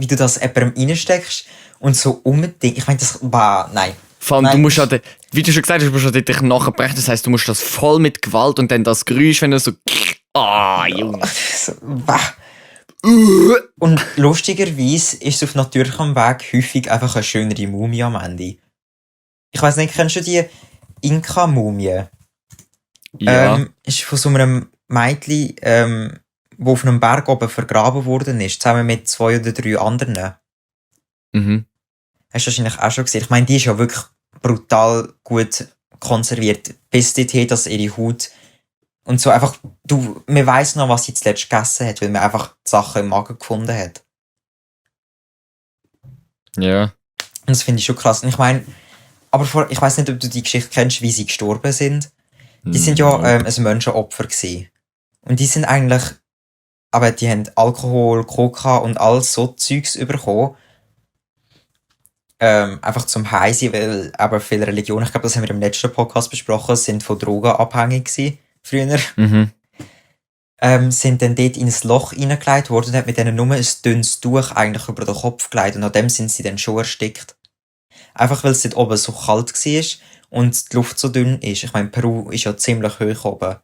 du das jemandem reinsteckst und so umdingst. Ich meine, das war, nein. Vor allem, Nein. du musst ja, wie du schon gesagt hast, du musst ja dort nachher brechen, das heisst, du musst das voll mit Gewalt und dann das Geräusch, wenn du so, Junge. So, und lustigerweise ist es auf natürlichem Weg häufig einfach eine schönere Mumie am Ende. Ich weiss nicht, kennst du die Inka-Mumie? Ja. Ist von so einem Mädchen, wo auf einem Berg oben vergraben worden ist, zusammen mit 2 oder 3 anderen. Mhm. Hast du wahrscheinlich auch schon gesehen. Ich meine, die ist ja wirklich brutal gut konserviert, bis dorthin, dass ihre Haut und so einfach, man weiss noch, was sie zuletzt gegessen hat, weil man einfach die Sachen im Magen gefunden hat. Ja. Und das finde ich schon krass. Und ich meine, aber ich weiss nicht, ob du die Geschichte kennst, wie sie gestorben sind. Die sind ja ein Menschenopfer gewesen. Und die sind eigentlich, aber die haben Alkohol, Coca und all so Zeugs bekommen. Einfach zum Heisen, weil aber viele Religionen, ich glaube, das haben wir im letzten Podcast besprochen, sind von Drogen abhängig gewesen, früher. Mhm. Sind dann dort in ein Loch reingelegt worden und hat mit denen nur ein dünnes Tuch eigentlich über den Kopf gelegt und an dem sind sie dann schon erstickt. Einfach weil es dort oben so kalt war und die Luft so dünn ist. Ich meine, Peru ist ja ziemlich hoch oben.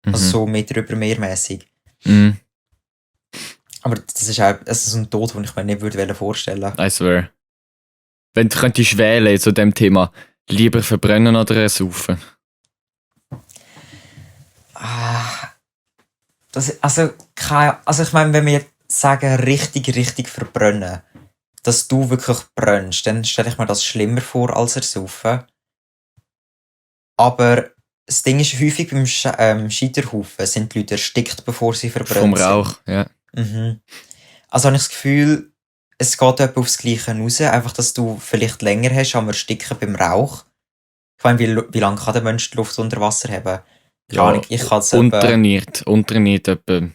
Also so Meter über meermässig. Mhm. Aber das ist auch so ein Tod, den ich mir nicht vorstellen würde. I swear. Wenn du könntest wählen zu dem Thema, lieber verbrennen oder ersaufen? Also ich meine, wenn wir sagen, richtig verbrennen, dass du wirklich brennst, dann stelle ich mir das schlimmer vor als ersaufen. Aber das Ding ist, häufig beim Scheiterhaufen sind die Leute erstickt, bevor sie verbrennen. Vom Rauch, ja. Mhm. Also habe ich das Gefühl, es geht etwa aufs Gleiche raus, einfach, dass du vielleicht länger hast, am Ersticken beim Rauch. Ich meine, wie lange kann der Mensch die Luft unter Wasser haben? Ja, Ahnung, ich kann es untrainiert etwa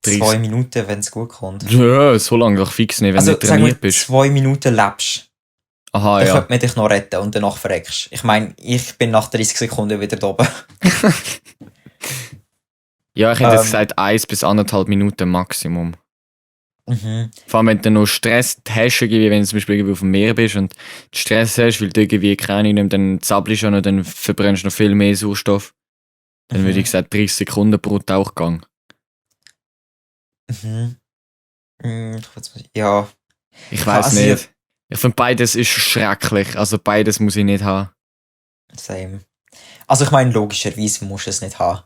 2 Minuten, wenn es gut kommt. Ja, so lange doch fix nicht, wenn du nicht trainiert bist. 2 Minuten lebst, Aha, dann ja. könnte man dich noch retten und danach verreckst. Ich meine, ich bin nach 30 Sekunden wieder da oben. Ja, ich hätte jetzt gesagt 1 bis 1,5 Minuten Maximum. Vor allem, wenn du noch Stress hast, irgendwie, wenn du zum Beispiel irgendwie auf dem Meer bist und Stress hast, weil du irgendwie keine Ahnung, dann zappelst du noch, dann verbrennst du noch viel mehr Sauerstoff. Dann würde ich sagen 30 Sekunden pro Tauchgang. Ja. Ich weiß nicht. Ich finde, beides ist schrecklich. Also beides muss ich nicht haben. Same. Also ich meine, logischerweise musst du es nicht haben.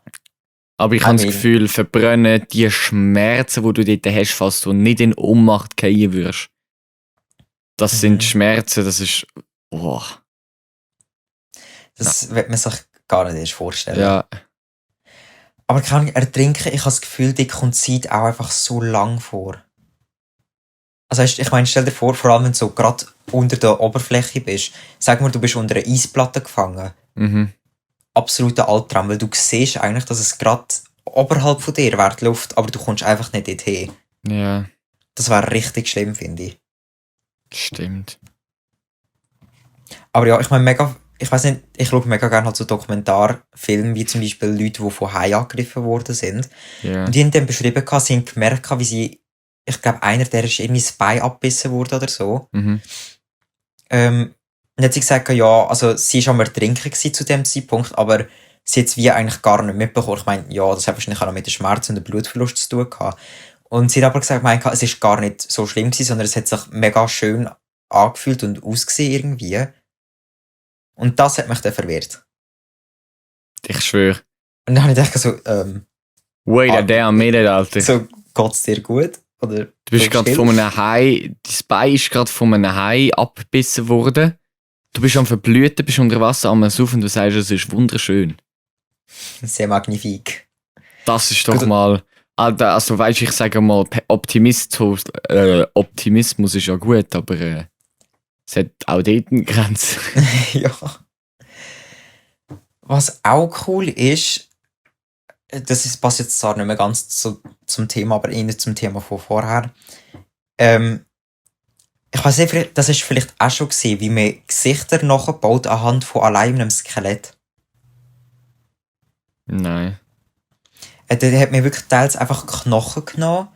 Aber ich habe das Gefühl, verbrennen die Schmerzen, die du dort hast, falls du nicht in Ohnmacht fallen würdest. Das sind Schmerzen, das ist... Oh. Das wird man sich gar nicht erst vorstellen. Ja. Aber kann ich ertrinken? Ich habe das Gefühl, dir kommt die Zeit auch einfach so lang vor. Also ich meine, stell dir vor allem wenn du so gerade unter der Oberfläche bist, sag mal, du bist unter einer Eisplatte gefangen. Absoluter Albtraum, weil du siehst eigentlich, dass es gerade oberhalb von dir wäre die Luft, aber du kommst einfach nicht dorthin. Ja. Das wäre richtig schlimm, finde ich. Stimmt. Aber ja, ich meine, ich weiß nicht, ich schaue mega gerne halt so Dokumentarfilme, wie zum Beispiel Leute, die von Haien angegriffen worden sind. Yeah. Und die haben dann beschrieben, sie haben gemerkt, wie sie, ich glaube, einer, der ist irgendwie das Bein abgebissen worden oder so. Und dann hat sie gesagt, ja, also sie war am Ertrinken zu dem Zeitpunkt, aber sie hat es wie eigentlich gar nicht mitbekommen. Ich meine, ja, das hat wahrscheinlich auch noch mit dem Schmerz und dem Blutverlust zu tun gehabt. Und sie hat aber gesagt, es ist gar nicht so schlimm gewesen, sondern es hat sich mega schön angefühlt und ausgesehen irgendwie. Und das hat mich dann verwirrt. Ich schwöre. Und dann habe ich gedacht so, wait a damn minute, Alter. So, geht's dir gut? Oder du bist gerade von einem Hai, dein Bein ist gerade von einem Hai abgebissen worden. Du bist am Verblüten, bist unter Wasser am Saufen und du sagst, es ist wunderschön. Sehr magnifik. Das ist doch mal... Also weißt du, ich sage mal, Optimismus ist ja gut, aber es hat auch dort eine Grenze. Ja. Was auch cool ist, passt jetzt zwar nicht mehr ganz zum Thema, aber eher zum Thema von vorher. Ich weiß nicht, das ist vielleicht auch schon gesehen, wie man Gesichter nachbaut anhand von allein einem Skelett. Nein. Da hat man wirklich teils einfach Knochen genommen,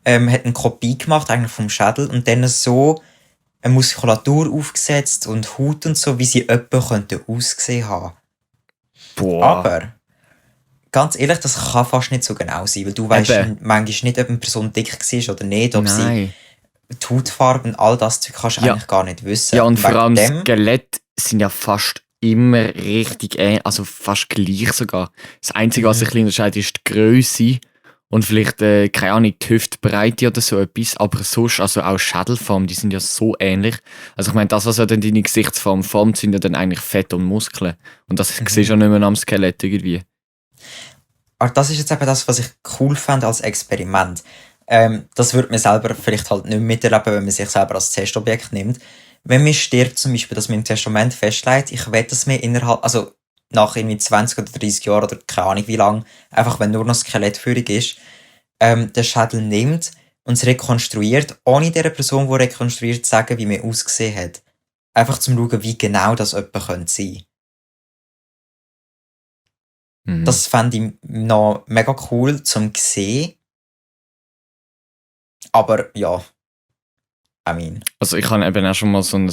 hat eine Kopie gemacht eigentlich vom Schädel und dann so eine Muskulatur aufgesetzt und Haut und so, wie sie etwa könnte aussehen haben. Boah. Aber ganz ehrlich, das kann fast nicht so genau sein, weil du weißt manchmal nicht, ob eine Person dick war oder nicht, ob sie die Hautfarbe und all das kannst du eigentlich gar nicht wissen. Ja, und vor allem Skelette sind ja fast immer richtig also fast gleich sogar. Das Einzige, was sich ein bisschen unterscheidet, ist die Grösse und vielleicht, keine Ahnung, die Hüftbreite oder so etwas, aber sonst, also auch Schädelform, die sind ja so ähnlich. Also ich meine, das, was ja dann deine Gesichtsform formt, sind ja dann eigentlich Fett und Muskeln. Und das siehst du ja nicht mehr am Skelett irgendwie. Aber das ist jetzt eben das, was ich cool fand als Experiment. Das würde man selber vielleicht halt nicht miterleben, wenn man sich selber als Testobjekt nimmt. Wenn man stirbt zum Beispiel, dass man im Testament festlegt, ich will, dass man innerhalb, also nach irgendwie 20 oder 30 Jahren oder keine Ahnung wie lang, einfach wenn nur noch Skelettführung ist, den Schädel nimmt und es rekonstruiert, ohne der Person, die rekonstruiert, zu sagen, wie man ausgesehen hat. Einfach zum schauen, wie genau das jemand könnte sein. Das fände ich noch mega cool zum sehen. Aber ja, Also ich habe eben auch schon mal so ein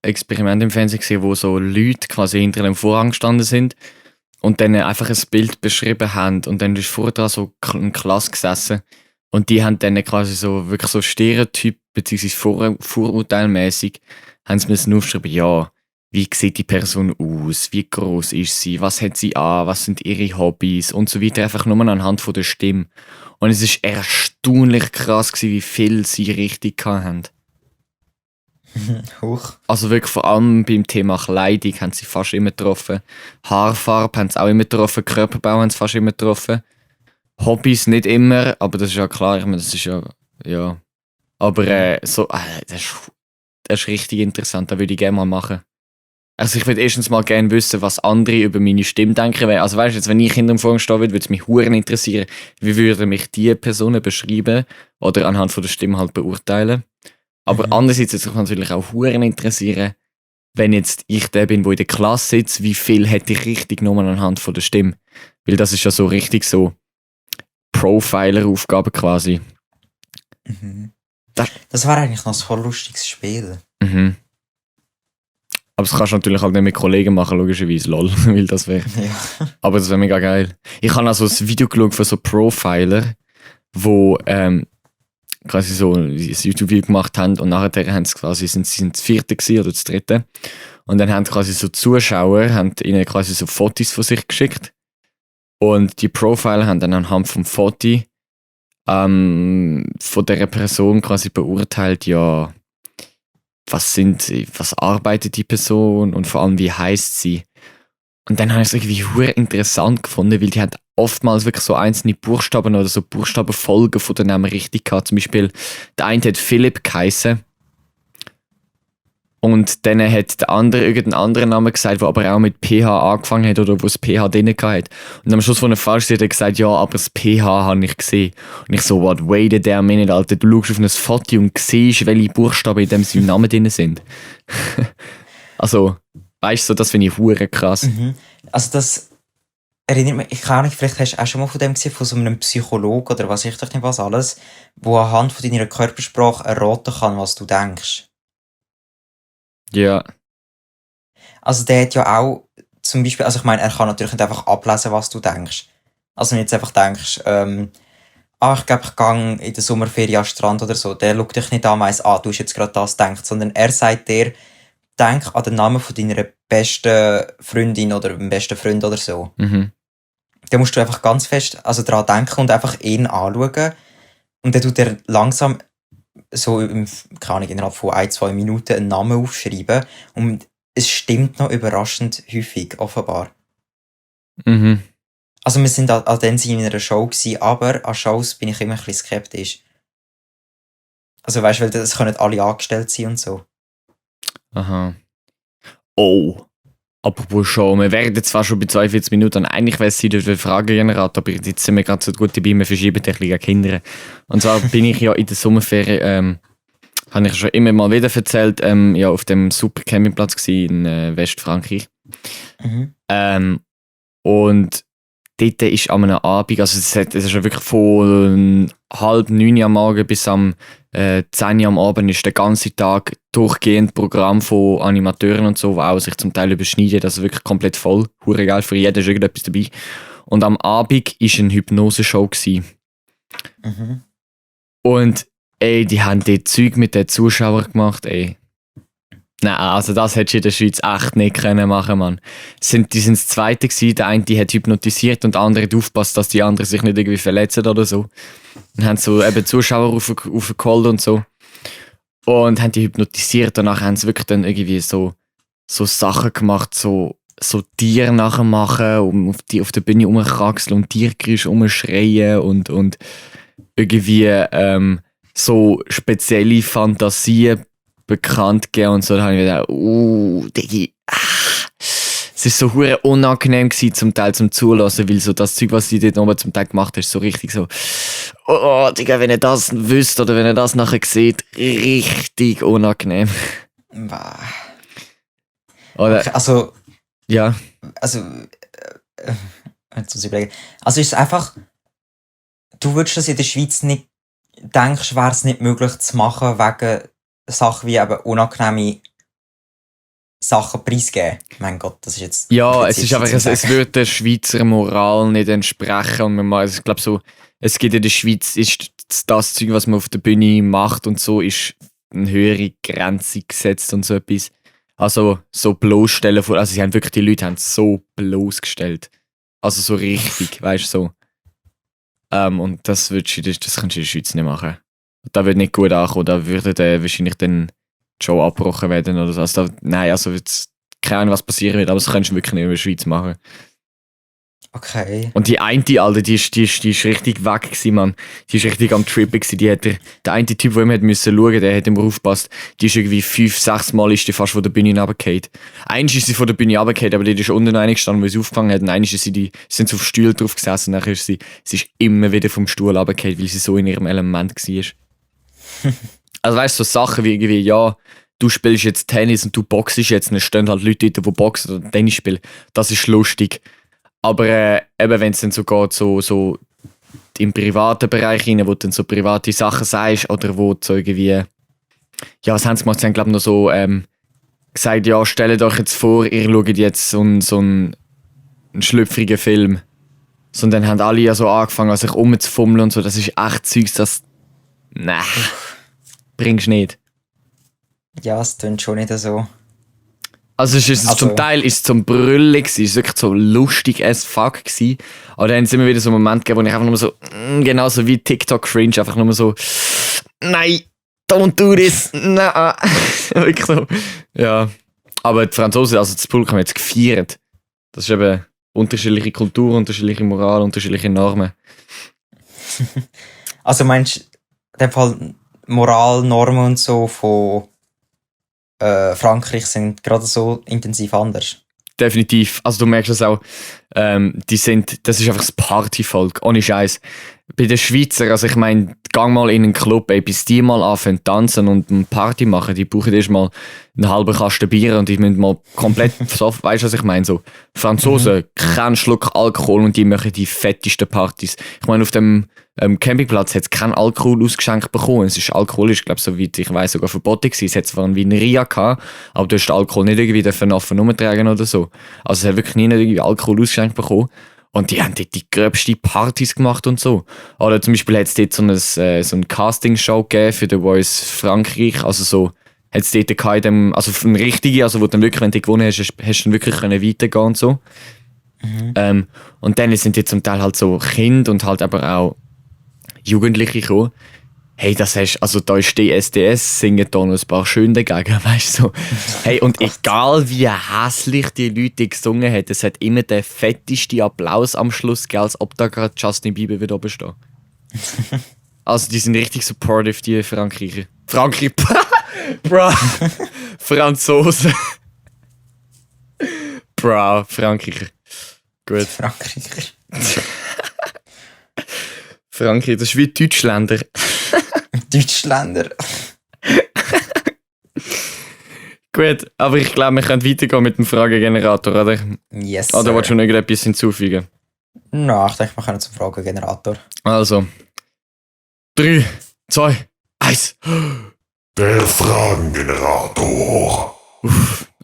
Experiment im Fernsehen gesehen, wo so Leute quasi hinter einem Vorhang gestanden sind und dann einfach ein Bild beschrieben haben und dann ist vorher dran so eine Klasse gesessen und die haben dann quasi so wirklich so Stereotyp bzw. vorurteilmäßig haben sie müssen aufschreiben, ja, wie sieht die Person aus, wie groß ist sie, was hat sie an, was sind ihre Hobbys und so weiter, einfach nur anhand von der Stimme. Und es war erstaunlich krass, wie viel sie richtig hatten. Hoch. Also wirklich vor allem beim Thema Kleidung haben sie fast immer getroffen. Haarfarbe haben sie auch immer getroffen, Körperbau haben sie fast immer getroffen. Hobbys nicht immer, aber das ist ja klar, ich meine, das ist ja. Aber das ist richtig interessant, das würde ich gerne mal machen. Also ich würde erstens mal gerne wissen, was andere über meine Stimme denken. Also weißt du, jetzt, wenn ich hinter dem Vorhang stehen würde, würde es mich hure interessieren, wie würde mich die Personen beschreiben oder anhand von der Stimme halt beurteilen. Aber andererseits würde es mich natürlich auch hure interessieren, wenn jetzt ich der bin, der in der Klasse sitzt, wie viel hätte ich richtig genommen anhand von der Stimme. Weil das ist ja so richtig so, Profiler-Aufgaben quasi. Mhm. Das war eigentlich noch ein voll lustiges Spiel. Mhm. Aber das kannst du natürlich halt nicht mit Kollegen machen, logischerweise, lol, weil das wäre. Ja. Aber das wäre mega geil. Ich habe also ein Video geschaut von so Profiler, wo quasi so ein YouTube-Video gemacht haben und nachher haben sie quasi, sind das vierte gewesen, oder das dritte. Und dann haben quasi so Zuschauer haben ihnen quasi so Fotos von sich geschickt. Und die Profiler haben dann anhand vom Foto von dieser Person quasi beurteilt, ja, was arbeitet die Person und vor allem wie heisst sie. Und dann habe ich es irgendwie hure interessant gefunden, weil die haben oftmals wirklich so einzelne Buchstaben oder so Buchstabenfolgen von den Namen richtig gehabt. Zum Beispiel, der eine hat Philipp geheissen. Und dann hat der andere irgendeinen anderen Namen gesagt, der aber auch mit PH angefangen hat oder wo das PH drin hatte. Und am Schluss von der Falsch hat er gesagt, ja, aber das PH habe ich gesehen. Und ich so, what, wait a minute, Alter, du schaust auf ein Foto und siehst, welche Buchstaben in dem seinem Namen drin sind. Also, weißt du, das finde ich hure krass. Mhm. Also das erinnert mich, ich kann nicht, vielleicht hast du auch schon mal von dem gesehen, von so einem Psychologen oder was ich doch nicht was alles, wo anhand von deiner Körpersprache erraten kann, was du denkst. Ja. Also der hat ja auch, zum Beispiel, also ich meine, er kann natürlich nicht einfach ablesen, was du denkst. Also wenn du jetzt einfach denkst, ich glaube, ich gehe in der Sommerferien an den Strand oder so, der schaut dich nicht an und weiss, du hast jetzt gerade das gedacht, sondern er sagt dir, denk an den Namen von deiner besten Freundin oder dem besten Freund oder so. Mhm. Dann musst du einfach ganz fest daran denken und einfach ihn anschauen. Und dann tut er langsam so innerhalb von 1-2 Minuten einen Namen aufschreiben. Und es stimmt noch überraschend häufig, offenbar. Mhm. Also wir sind an den in einer Show gewesen, aber an Shows bin ich immer ein bisschen skeptisch. Also weißt du, weil das können alle angestellt sein und so. Aha. Oh. Apropos Show, wir wären jetzt zwar schon bei 42 Minuten, eigentlich wäre es Zeit für den Fragengenerator, aber jetzt sind wir gerade so gut dabei, wir verschieben ein bisschen Kinder. Und zwar bin ich ja in der Sommerferien, habe ich schon immer mal wieder erzählt, ja, auf dem super Campingplatz in Westfrankreich. Mhm. Und dort ist an einem Abend, also es ist ja wirklich von 8:30 am Morgen bis am 10 Uhr am Abend ist der ganze Tag durchgehend Programm von Animateuren und so, die auch sich zum Teil überschneiden, also wirklich komplett voll, hure geil, für jeden ist irgendetwas dabei. Und am Abend war eine Hypnose-Show. Mhm. Und die haben dort Zeug mit den Zuschauern gemacht, Nein, also das hättest du in der Schweiz echt nicht können machen, Mann. Die sind das Zweite gewesen, der eine hat hypnotisiert und der andere hat aufgepasst, dass die anderen sich nicht irgendwie verletzen oder so. Und haben so eben Zuschauer aufgeholt und so. Und haben die hypnotisiert und nachher haben sie wirklich dann irgendwie so Sachen gemacht, so Tiere nachher machen, auf der Bühne rumkraxeln und Tiergeräusche rumschreien und irgendwie so spezielle Fantasien bekannt gegeben und so. Da habe ich gedacht, Diggi, es war so hure unangenehm gewesen, zum Teil zum Zulassen, weil so das Zeug, was sie dort oben zum Teil gemacht hat, ist so richtig so, Digga, wenn ihr das wüsst oder wenn ihr das nachher seht, richtig unangenehm. Oder, Okay, also, ja. Also, jetzt muss ich überlegen. Also ist es einfach, du würdest das in der Schweiz nicht, denkst, wäre es nicht möglich zu machen, wegen Sachen wie eben unangenehme Sachen preisgeben. Mein Gott, das ist jetzt... Ja, es ist einfach, es würde der Schweizer Moral nicht entsprechen. Und ich glaube so, es gibt in der Schweiz, ist das Zeug, was man auf der Bühne macht und so, ist eine höhere Grenze gesetzt und so etwas. Also so bloßstellen, also sie haben wirklich, die Leute haben so bloßgestellt. Also so richtig, weißt du, so. Und das kannst du in der Schweiz nicht machen. Da würde nicht gut ankommen, da würde wahrscheinlich dann die Show abgebrochen werden oder so. Also nein, also jetzt keine Ahnung, was passieren wird, aber das kannst du wirklich nicht in der Schweiz machen. Okay. Und die eine, Alter, die ist richtig weg gewesen, Mann. Die ist richtig am Trippen gewesen. Der eine Typ, der immer müssen schauen, der hat immer aufgepasst. Die ist irgendwie 5-6 Mal ist die fast von der Bühne runtergefallen. Einmal ist sie von der Bühne runtergefallen, aber die ist unten noch gestanden, weil sie aufgefangen hat. Und einmal ist sind sie auf Stuhl drauf gesessen. Und dann ist sie ist immer wieder vom Stuhl runtergefallen, weil sie so in ihrem Element war. Also weißt du, so Sachen wie irgendwie, ja, du spielst jetzt Tennis und du boxst jetzt, dann stehen halt Leute dort, die boxen oder Tennis spielen. Das ist lustig. Aber eben, wenn es dann so geht, so im privaten Bereich rein, wo du dann so private Sachen sagst oder wo du so irgendwie... Ja, was haben sie gemacht? Sie haben, glaube ich, noch so gesagt, ja, stellt euch jetzt vor, ihr schaut jetzt so einen schlüpfrigen Film. So, und dann haben alle ja so angefangen, sich rumzufummeln und so. Das ist echt Zeugs, das... Nein, bringst du nicht. Ja, es klingt schon nicht so. Also, zum Teil ist es zum Brüllen gewesen, es war wirklich so lustig as fuck gewesen. Aber dann haben es immer wieder so einen Moment gegeben, wo ich einfach nur so, genauso wie TikTok-Cringe, einfach nur so, nein, don't do this, nein. Wirklich so, ja. Aber die Franzosen, also das Publikum hat es gefeiert. Das ist eben unterschiedliche Kultur, unterschiedliche Moral, unterschiedliche Normen. Also meinst du, in dem Fall Moral, Normen und so von Frankreich sind gerade so intensiv anders? Definitiv. Also du merkst es auch, das ist einfach das Partyvolk, ohne Scheiß. Bei den Schweizer, also ich meine, gang mal in einen Club, ey, bis die mal anfangen tanzen und eine Party machen, die brauchen erst mal einen halben Kasten Bier und die müssen mal komplett versoffen, weißt du, was ich meine? So, Franzosen, keinen Schluck Alkohol und die machen die fettesten Partys. Ich meine, auf dem Campingplatz hat es keinen Alkohol ausgeschenkt bekommen. Es ist alkoholisch, glaube ich, soweit ich weiß, sogar verboten gewesen. Es hat zwar eine Vineria gehabt, aber du hast den Alkohol nicht irgendwie offen rumtragen oder so. Also es hat wirklich nie irgendwie Alkohol ausgeschenkt bekommen. Und die haben dort die gröbsten Partys gemacht und so. Oder zum Beispiel hat es dort so eine Casting-Show gegeben für The Voice Frankreich. Also so, hat es dort in dem, also eine richtige, also wo du dann wirklich, wenn du gewonnen hast, hast du dann wirklich weitergehen und so. Und dann sind die zum Teil halt so Kinder und halt aber auch Jugendliche gekommen. Hey, das hast, also da ist DSDS, singen da noch ein paar schön dagegen, weißt du so. Hey, und egal wie hässlich die Leute gesungen haben, es hat immer den fettesten Applaus am Schluss gegeben, als ob da gerade Justin Bieber wieder oben steht. Also die sind richtig supportive, die Französer. Bro. Franzosen. Bro, Frankreicher. Gut. Frankreich, das ist wie Deutschländer. Deutschländer. Gut, aber ich glaube, wir können weitergehen mit dem Fragengenerator, oder? Yes. Oder willst du noch irgendetwas hinzufügen? Na, ich denke, wir können zum Fragengenerator. Also. 3, 2, 1. Der Fragengenerator.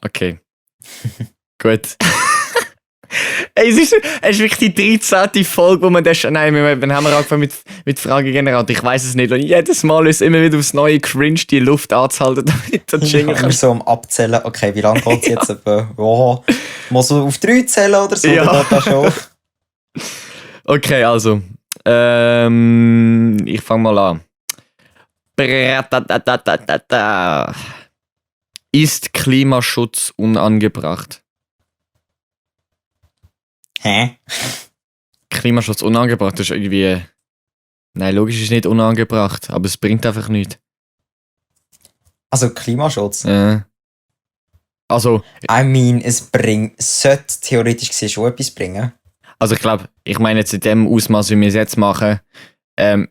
Okay. Gut. Ey, es ist wirklich die 13. Folge, wo man das schon... Nein, wann haben wir angefangen mit Fragengenerator? Ich weiß es nicht. Und jedes Mal ist immer wieder aufs neue Cringe die Luft anzuhalten, damit der Jingle kann. So am Abzählen, okay, wie lange geht es jetzt? Oh, mal so auf 3 zählen oder so? Ja. Oder das schon? Okay, also. Ich fange mal an. Ist Klimaschutz unangebracht? Hä? Klimaschutz unangebracht, das ist irgendwie... Nein, logisch ist nicht unangebracht, aber es bringt einfach nichts. Also Klimaschutz? Also... I mean, sollte theoretisch gesehen schon etwas bringen. Also ich meine jetzt in dem Ausmaß, wie wir es jetzt machen, man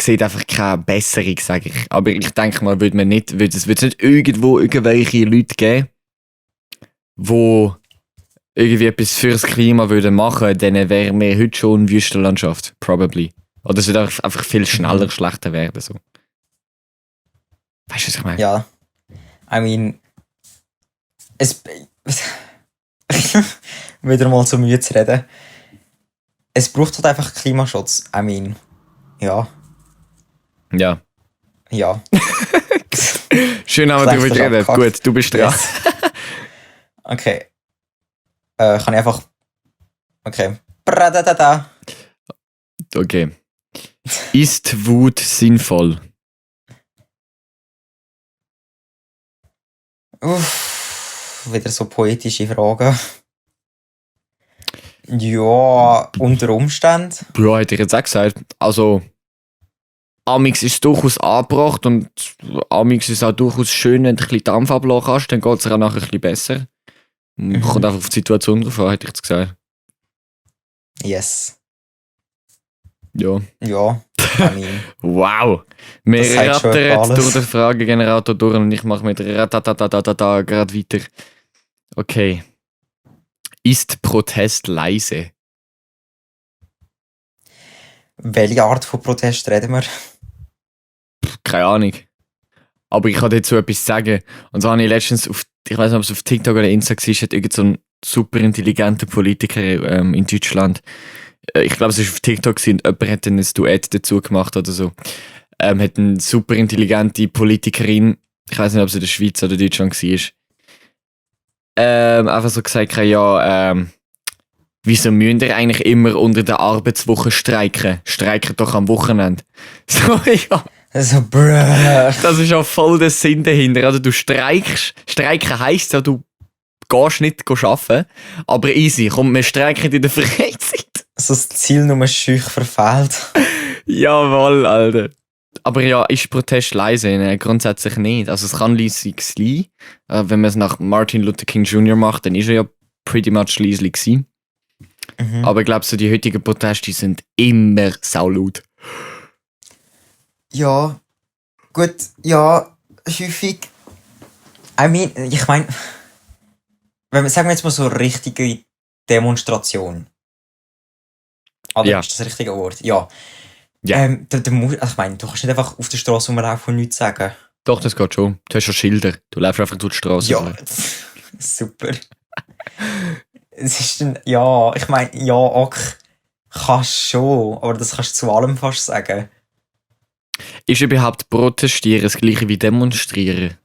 sieht einfach keine Besserung, sage ich. Aber ich denke mal, würde es nicht irgendwo irgendwelche Leute geben, die irgendwie etwas fürs Klima würden machen, dann wären wir heute schon eine Wüstenlandschaft. Probably. Oder es würde einfach viel schneller schlechter werden. So. Weißt du, was ich meine? Ja. I mean, wieder mal zu müde zu reden. Es braucht halt einfach Klimaschutz. I mean, ja. Ja. Ja. Schön haben wir darüber geredet. Gut, du bist dran. Yes. Okay. Kann ich einfach... Okay. Bradadada. Okay. Ist Wut sinnvoll? Wieder so poetische Fragen. Ja, unter Umständen. Ja, hätte ich jetzt auch gesagt. Also, amix ist es durchaus angebracht und amix ist es auch durchaus schön, wenn du ein bisschen Dampf ablassen kannst, dann geht es auch nachher ein bisschen besser. Kommt einfach auf die Situation drauf an, hätte ich jetzt gesagt. Yes. Ja. Ja, I mean. Wow. Wir Das sagt schon rattern alles. durch den Fragengenerator durch und ich mache mit Ratatatata gerade weiter. Okay. Ist Protest leise? welche Art von Protest reden wir? Keine Ahnung. Aber ich kann dazu etwas sagen. Und so habe ich letztens ich weiß nicht, ob es auf TikTok oder Insta war, hat irgend so ein super intelligenter Politiker in Deutschland, ich glaube, es war auf TikTok und jemand hat dann ein Duett dazu gemacht oder so. Hat eine super intelligente Politikerin, ich weiß nicht, ob sie in der Schweiz oder Deutschland war, einfach so gesagt, ja, wieso müsst ihr eigentlich immer unter der Arbeitswoche streiken? Streiken doch am Wochenende. So, ja. Also, bruh. Das ist auch voll der Sinn dahinter. Also du streikst. Streiken heisst ja, du gehst nicht arbeiten. Aber easy, komm, wir streiken in der Freizeit. Also das Ziel nur schüch verfehlt. Jawohl, Alter. Aber ja, ist Protest leise? Nein, grundsätzlich nicht. Also es kann leise sein. Wenn man es nach Martin Luther King Jr. macht, dann ist er ja pretty much leise gewesen. Aber ich glaube, so die heutigen Proteste sind immer saulaut. Ja, gut, ja, häufig. Ich meine, sagen wir jetzt mal so eine richtige Demonstration. Oder Ja. ist das das richtige Wort? Ja. Ja. Ich meine, du kannst nicht einfach auf der Straße rumlaufen und nichts sagen. Doch, das geht schon. Du hast ja Schilder. Du läufst einfach durch die Straße. Ja, super. Es ist dann, ja, ich meine, ja, ok, kannst schon, aber das kannst du zu allem fast sagen. Ist überhaupt Protestieren das gleiche wie Demonstrieren?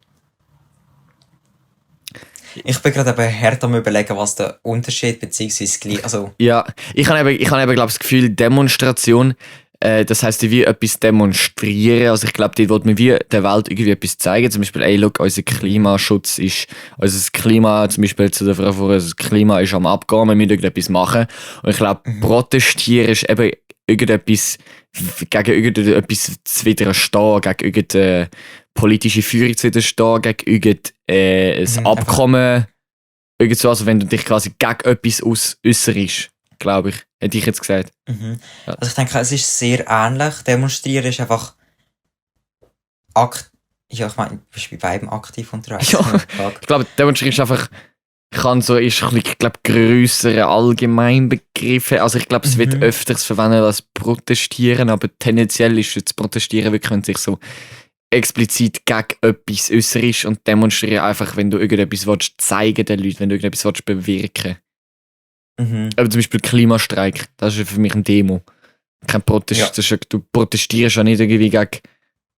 Ich bin gerade eben hart am überlegen, was der Unterschied beziehungsweise also Ja, ich habe eben glaube das Gefühl, Demonstration, das heisst wie etwas demonstrieren. Also ich glaube, dort will man wie der Welt irgendwie etwas zeigen. Zum Beispiel, ey, look, unser Klimaschutz ist, unser Klima, zum Beispiel zu der Frau vor, unser Klima ist am Abgehen, wir müssen irgendetwas machen. Und ich glaube, protestieren ist eben irgendetwas gegen irgendetwas zu widerstehen, gegen irgendeine politische Führung zu widerstehen, gegen irgendein Abkommen. Irgend so, also wenn du dich quasi gegen etwas äußerst, glaube ich, hätte ich jetzt gesagt. Ja. Also ich denke, es ist sehr ähnlich. Demonstrieren ist einfach ja, ich meine, du bist bei beiden aktiv unterwegs. Ja, ich glaube, Demonstrieren ist einfach ist ein bisschen, ich glaube, grössere Allgemeinbegriffe. Also ich glaube, es wird öfters verwendet als Protestieren, aber tendenziell ist jetzt Protestieren wirklich, wenn sich so explizit gegen etwas äußerst und demonstrieren einfach, wenn du irgendetwas willst zeigen den Leuten, wenn du irgendetwas willst bewirken. Aber zum Beispiel Klimastreik, das ist für mich eine Demo. Kein Protest. Ja. Das ist, du protestierst ja nicht irgendwie gegen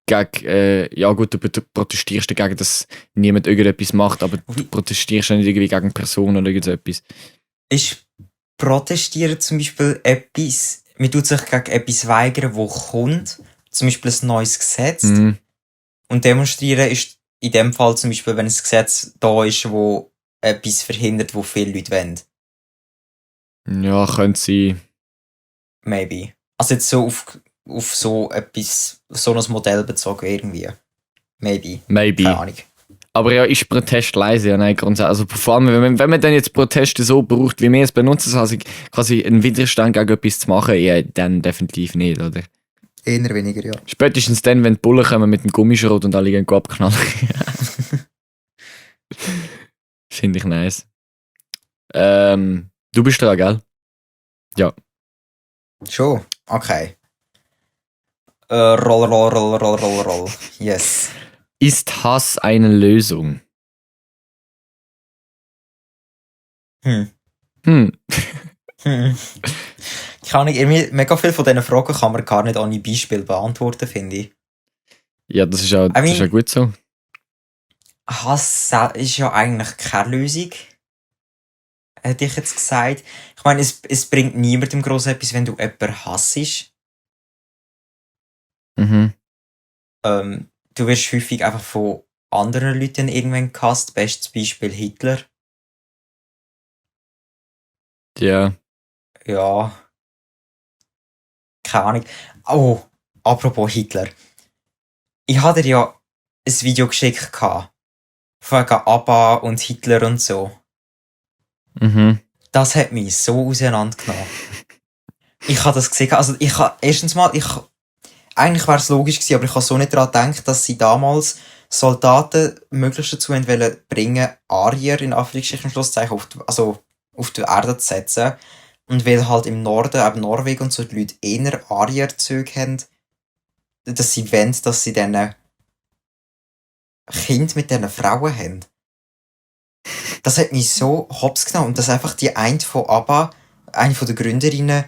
ja gut, du protestierst dagegen, dass niemand irgendetwas macht, aber du protestierst ja nicht irgendwie gegen Personen oder irgendetwas. Ist Protestieren zum Beispiel etwas, man tut sich gegen etwas weigern, wo kommt, zum Beispiel ein neues Gesetz. Und Demonstrieren ist in dem Fall zum Beispiel, wenn ein Gesetz da ist, wo etwas verhindert, wo viele Leute wollen. Ja, könnte sein. Maybe. Also jetzt so auf so etwas, so ein Modell bezogen irgendwie. Maybe. Keine Ahnung. Aber ja, ist Protest leise? Ja, nein, grundsätzlich. Also vor allem, wenn man dann jetzt Proteste so braucht, wie wir es benutzen, also quasi einen Widerstand gegen etwas zu machen, ja, dann definitiv nicht, oder? Eher weniger, ja. Spätestens dann, wenn die Bullen kommen mit dem Gummischrot und alle gehen abknallen. Finde ich nice. Du bist dran, gell? Ja. Schon? Okay. Roll. Yes. Ist Hass eine Lösung? Keine Ahnung, irgendwie mega viel von diesen Fragen kann man gar nicht ohne Beispiel beantworten, finde ich. Ja, das ist ja, das ist ja gut so. Hass ist ja eigentlich keine Lösung. Hätte ich jetzt gesagt. Ich meine, es bringt niemandem gross etwas, wenn du jemanden hassest. Du wirst häufig einfach von anderen Leuten irgendwann gehasst. Bestes Beispiel Hitler. Ja. Ja. Keine Ahnung. Oh, apropos Hitler. Ich hatte dir ja ein Video geschickt von ABBA und Hitler und so. Das hat mich so auseinandergenommen. Ich habe das gesehen, also erstens mal, eigentlich wäre es logisch gewesen, aber ich habe so nicht daran gedacht, dass sie damals Soldaten möglichst dazu bringen, Arier in Anführungsstrichen Schlusszeichen auf die Erde zu setzen. Und weil halt im Norden, eben Norwegen und so, die Leute eher Arierzüge haben, dass sie wollen, dass sie dann Kind mit diesen Frauen haben. Das hat mich so hops genommen. Und dass einfach die eine von ABBA, eine von der Gründerinnen,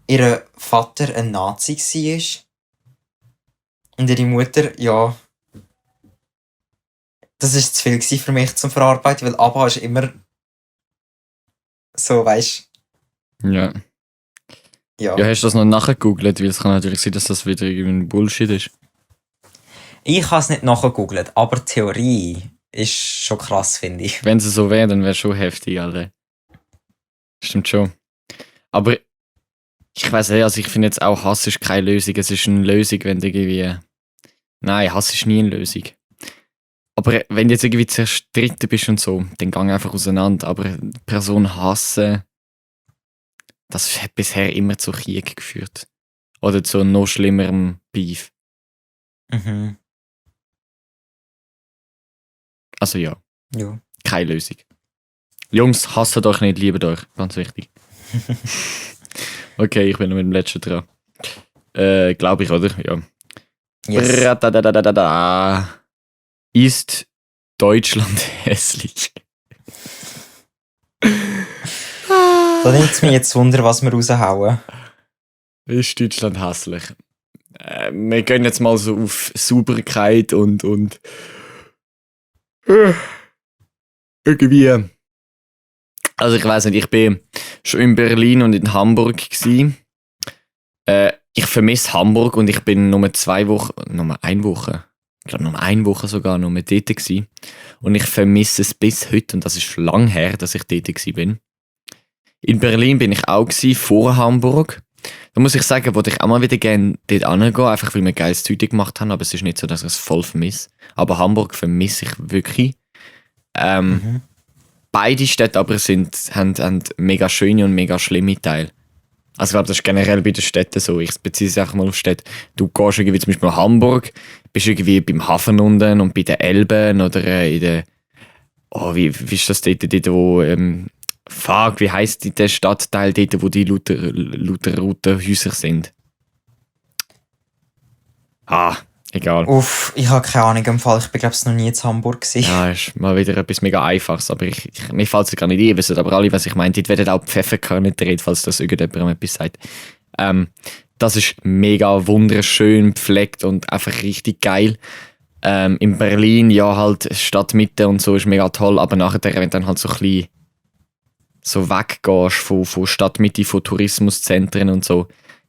ihr Vater ein Nazi war. Und ihre Mutter, ja... Das war zu viel für mich zum Verarbeiten, weil ABBA ist immer so, weißt du. Ja. Ja, hast du das noch nachgegoogelt? Weil es kann natürlich sein, dass das wieder irgendwie Bullshit ist. Ich habe es nicht nachgegoogelt, aber die Theorie ist schon krass, finde ich. Wenn es so wäre, dann wäre es schon heftig, Alter. Stimmt schon. Aber ich weiß nicht, also ich finde jetzt auch, Hass ist keine Lösung. Es ist eine Lösung, wenn du irgendwie... Nein, Hass ist nie eine Lösung. Aber wenn du jetzt irgendwie zerstritten bist und so, dann gang einfach auseinander. Aber die Person hassen, das hat bisher immer zu Krieg geführt. Oder zu noch schlimmerem Beef. Mhm. Also ja. Ja. Keine Lösung. Jungs, hasst euch nicht, liebt euch. Ganz wichtig. Okay, ich bin noch mit dem letzten dran. Glaube ich, oder? Ja. Yes. Ist Deutschland hässlich? Da nimmt es mich jetzt Wunder, was wir raushauen. Ist Deutschland hässlich? Wir gehen jetzt mal so auf Sauberkeit und irgendwie. Also ich weiß nicht, ich bin schon in Berlin und in Hamburg gsi. Ich vermisse Hamburg und ich bin nur eine Woche sogar nur dort gsi. Und ich vermisse es bis heute und das ist schon lange her, dass ich dort gsi bin. In Berlin bin ich auch gsi, vor Hamburg. Da muss ich sagen, wollte ich auch mal wieder gerne dort hingehen, einfach weil wir geiles Zeug gemacht haben, aber es ist nicht so, dass ich es voll vermisse. Aber Hamburg vermisse ich wirklich. Beide Städte aber haben mega schöne und mega schlimme Teile. Also ich glaube, das ist generell bei den Städten so. Ich beziehe es einfach mal auf Städte. Du gehst irgendwie zum Beispiel nach Hamburg, bist irgendwie beim Hafen unten und bei den Elben oder in der... Oh, wie ist das dort wo... wie heisst der Stadtteil dort, wo die lauter Häuser sind? Egal. Uff, ich habe keine Ahnung im Fall. Ich bin, glaube ich, noch nie in Hamburg gewesen. Ja, ist mal wieder etwas mega Einfaches, aber mir fällt es gar nicht ein, wissen aber alle, was ich meine. Dort werden auch Pfefferkörner gedreht, falls das irgendjemandem etwas sagt. Das ist mega wunderschön gepflegt und einfach richtig geil. In Berlin, ja, halt Stadtmitte und so ist mega toll, aber nachher, wenn du dann halt so ein bisschen so weggehst von Stadtmitte, von Tourismuszentren und so,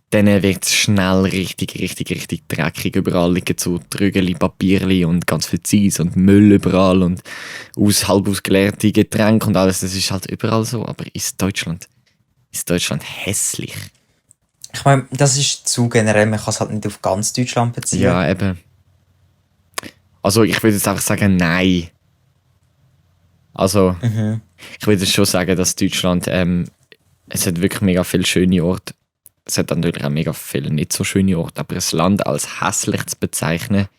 dann wird es schnell richtig dreckig. Überall liegen so Trügeli, Papierli und ganz viel Zeus und Müll überall und halb ausgeleerte Getränke und alles. Das ist halt überall so. Aber ist Deutschland hässlich? Ich meine, das ist zu generell. Man kann es halt nicht auf ganz Deutschland beziehen. Ja, eben. Also ich würde jetzt einfach sagen, nein. Also, ich würde schon sagen, dass Deutschland, es hat wirklich mega viele schöne Orte. Es hat natürlich auch mega viele nicht so schöne Orte, aber ein Land als hässlich zu bezeichnen,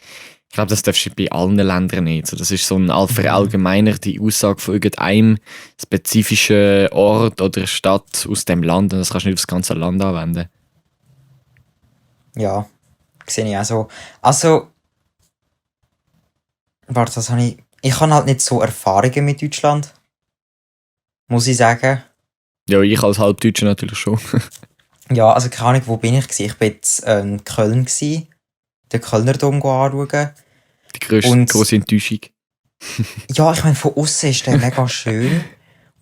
ich glaube, das darfst du bei allen Ländern nicht. So, das ist so eine verallgemeinerte Aussage von irgendeinem spezifischen Ort oder Stadt aus dem Land und das kannst du nicht aufs ganze Land anwenden. Ja, sehe ich auch so. Also, warte, was habe ich... Ich habe halt nicht so Erfahrungen mit Deutschland, muss ich sagen. Ja, ich als Halbdeutscher natürlich schon. Ja, also keine Ahnung, wo bin ich gewesen? Ich war jetzt in Köln gewesen, den Kölner Dom anschauen. Die grosse Enttäuschung. Ja, ich meine, von außen ist der mega schön.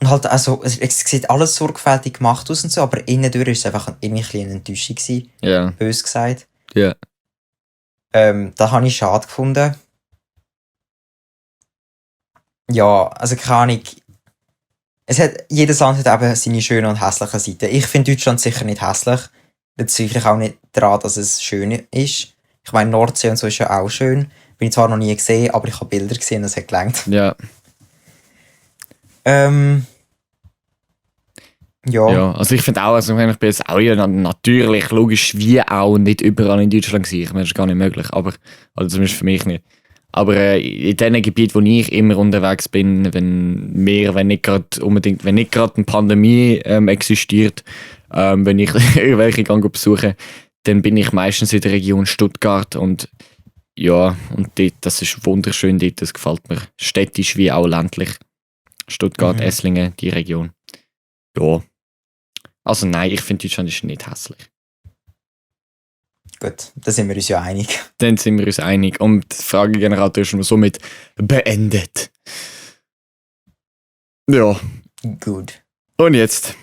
Und halt, also, es sieht alles sorgfältig gemacht aus und so, aber innen durch war es einfach irgendwie eine Enttäuschung gewesen. Ja. Bös gesagt. Ja. Da habe ich schade gefunden. Ja, also keine Ahnung. Jedes Land hat eben seine schönen und hässlichen Seiten. Ich finde Deutschland sicher nicht hässlich. Da zweifle ich auch nicht daran, dass es schön ist. Ich meine, Nordsee und so ist ja auch schön. Bin ich zwar noch nie gesehen, aber ich habe Bilder gesehen, das hat gelangt. Ja. Ja, also ich finde auch, also ich bin jetzt auch ja natürlich, logisch, wie auch nicht überall in Deutschland gewesen. Ich meine, das ist gar nicht möglich, aber, also zumindest für mich nicht. Aber in den Gebieten, wo ich immer unterwegs bin, wenn nicht gerade eine Pandemie existiert, wenn ich irgendwelche Gang besuche, dann bin ich meistens in der Region Stuttgart und ja, und dort, das ist wunderschön dort, das gefällt mir. Städtisch wie auch ländlich. Stuttgart, Esslingen, die Region. Ja. Also nein, ich finde Deutschland ist nicht hässlich. Gut, da sind wir uns ja einig. Dann sind wir uns einig. Und die Fragegenerator ist somit beendet. Ja. Gut. Und jetzt?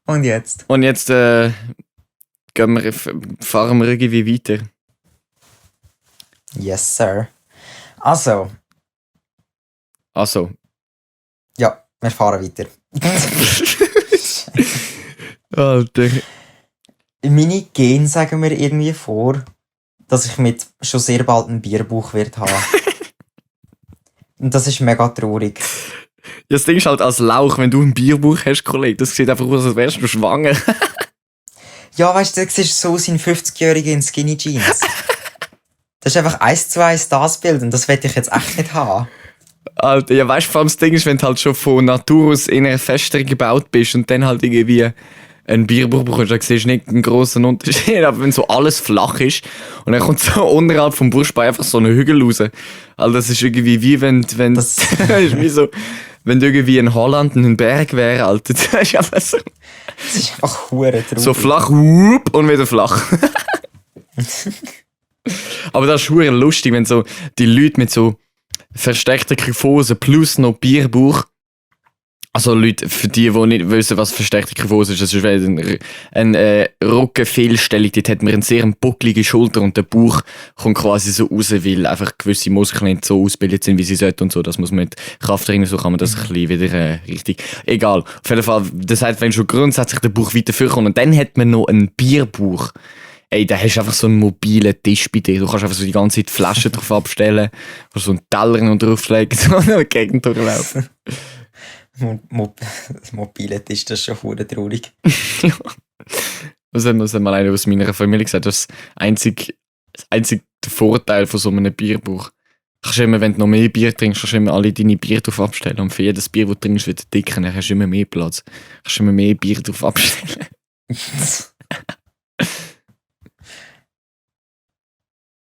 Und jetzt fahren wir irgendwie weiter. Yes, sir. Also. Ja, wir fahren weiter. Alter. Meine Gene sagen mir irgendwie vor, dass ich mit schon sehr bald einen Bierbauch werde haben. Und das ist mega traurig. Ja, das Ding ist halt als Lauch, wenn du einen Bierbauch hast, Kollege, das sieht einfach aus, als wärst du schwanger. Ja, weißt du, du siehst so seinen 50-Jährigen in Skinny Jeans. Das ist einfach 1:1 das Bild und das will ich jetzt echt nicht haben. Alter, ja, weißt du, vor allem das Ding ist, wenn du halt schon von Natur aus in einer Fester gebaut bist und dann halt irgendwie einen Bierbauch bekommst, dann siehst du nicht einen grossen Unterschied. Aber wenn so alles flach ist und dann kommt so unterhalb vom Brustbein einfach so ein Hügel raus. Also das ist irgendwie wie wenn das ist wie so, wenn du irgendwie in Holland ein Berg wäre, Alter. Das ist einfach so. Das ist einfach hure traurig. So flach, whoop, und wieder flach. Aber das ist hure lustig, wenn so die Leute mit so versteckter Kyphose plus noch Bierbauch. Also Leute, für die nicht wissen, was versteckte Kyphose ist, das ist eine Rückenfehlstellung. Dort hat man eine sehr bucklige Schulter und der Bauch kommt quasi so raus, weil einfach gewisse Muskeln nicht so ausgebildet sind, wie sie sollten und so. Das muss man mit Krafttraining, so kann man das ein bisschen wieder richtig... Egal. Auf jeden Fall, das heißt, wenn schon grundsätzlich der Bauch weiter vorkommt und dann hat man noch einen Bierbauch. Ey, da hast du einfach so einen mobilen Tisch bei dir. Du kannst einfach so die ganze Zeit Flaschen drauf abstellen, kannst so einen Teller noch drauflegen und in der Gegend durchlaufen. Mobile Tisch, das ist schon verdammt traurig. Ja. Das hat mal einer aus meiner Familie gesagt, das einzige Vorteil von so einem Bierbauch. Kannst du immer, wenn du noch mehr Bier trinkst, kannst du immer alle deine Bier drauf abstellen. Und für jedes Bier, das du trinkst, wird dicker. Dann hast du immer mehr Platz. Kannst du immer mehr Bier drauf abstellen.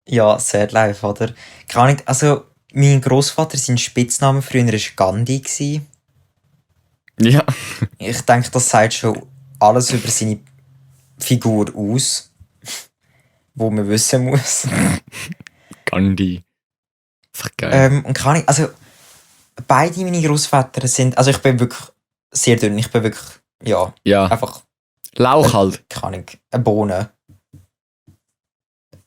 Ja, sad life, oder? Keine Ahnung, also mein Grossvater, sein Spitzname früher war Gandhi. Ja. Ich denke, das sagt schon alles über seine Figur aus, wo man wissen muss. Gandhi. Einfach geil. Und keine Ahnung, also beide meine Grossväter sind, also ich bin wirklich sehr dünn, ich bin wirklich, Ja. einfach... Lauch halt. Keine Ahnung, eine Bohne.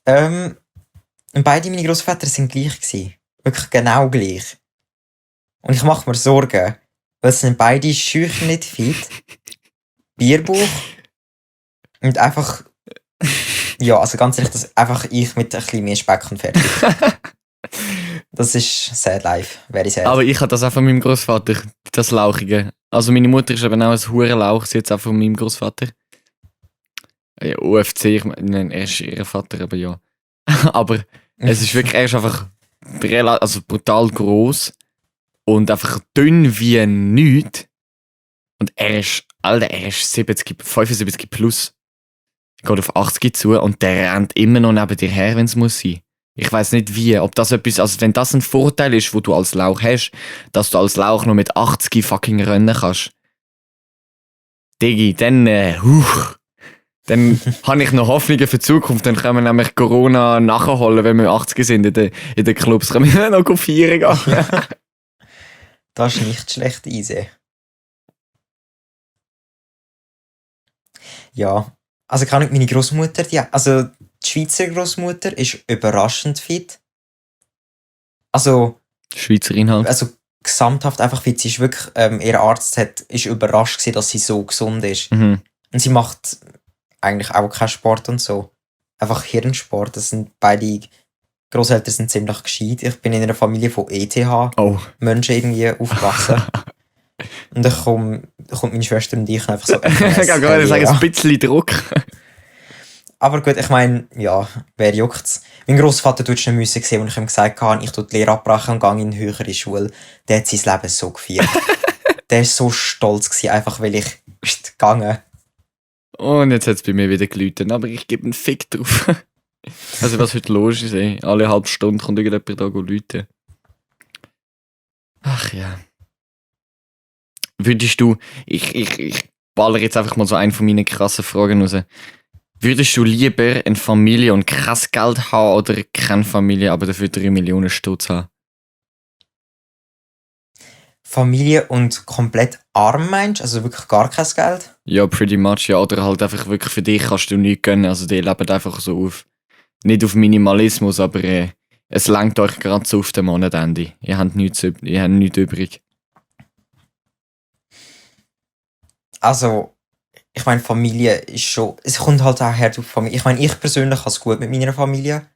Und beide meine Grossväter sind gleich gewesen. Wirklich genau gleich. Und ich mache mir Sorgen, weil es sind beide schüch nicht fit, Bierbauch und einfach, ja, also ganz ehrlich, das einfach ich mit ein bisschen mehr Speck und fertig. Das ist sad life, very sad. Aber ich habe das auch von meinem Großvater, das Lauchige. Also meine Mutter ist eben auch ein Hurenlauch, sie hat es auch von meinem Großvater. Ja, UFC, ich meine, er ist ihr Vater, aber ja. Aber es ist wirklich, er ist einfach also brutal gross und einfach dünn wie nichts. Und er ist 75 plus. Geht auf 80 zu und der rennt immer noch neben dir her, wenn es muss sein. Ich weiss nicht wie, ob das etwas, also wenn das ein Vorteil ist, wo du als Lauch hast, dass du als Lauch noch mit 80 fucking rennen kannst. Digi, dann habe ich noch Hoffnungen für die Zukunft. Dann können wir nämlich Corona nachholen, wenn wir 80 sind in den Clubs. Können wir noch feiern gehen. Das ist nicht schlecht, easy. Ja, also kann ich meine Großmutter, die Schweizer Großmutter ist überraschend fit. Also Schweizerin halt. Also gesamthaft einfach fit. Sie ist wirklich, ihr Arzt ist überrascht gewesen, dass sie so gesund ist. Mhm. Und sie macht eigentlich auch keinen Sport und so. Einfach Hirnsport. Das sind beide Grosseltern sind ziemlich gescheit. Ich bin in einer Familie von ETH-Menschen irgendwie aufgewachsen. Und dann kommt meine Schwester und ich einfach so... Ich kann gerade sagen, ein bisschen Druck. Aber gut, ich meine, ja, wer juckt's? Mein Grossvater tut schon müssen sehen, als ich ihm gesagt habe, ich tue die Lehre abbrechen und gehe in eine höhere Schule. Der hat sein Leben so gefeiert. Der war so stolz gewesen, einfach weil ich gegangen. Und jetzt hat es bei mir wieder geläutet, aber ich gebe einen Fick drauf. Also was heute los ist, ey. Alle halbe Stunde kommt irgendjemand da läuten. Ach ja. Würdest du, ich baller jetzt einfach mal so eine von meinen krassen Fragen raus. Würdest du lieber eine Familie und kein Geld haben oder keine Familie, aber dafür 3 Millionen Stutz haben? Familie und komplett arm meinst? Also wirklich gar kein Geld? Ja, pretty much, ja. Oder halt einfach wirklich für dich kannst du nichts gönnen. Also die leben einfach so auf, nicht auf Minimalismus, aber es langt euch gerade so auf den Monatende. Ihr habt nichts übrig. Also, ich meine, Familie ist schon, es kommt halt auch her auf Familie. Ich meine, ich persönlich habe es gut mit meiner Familie.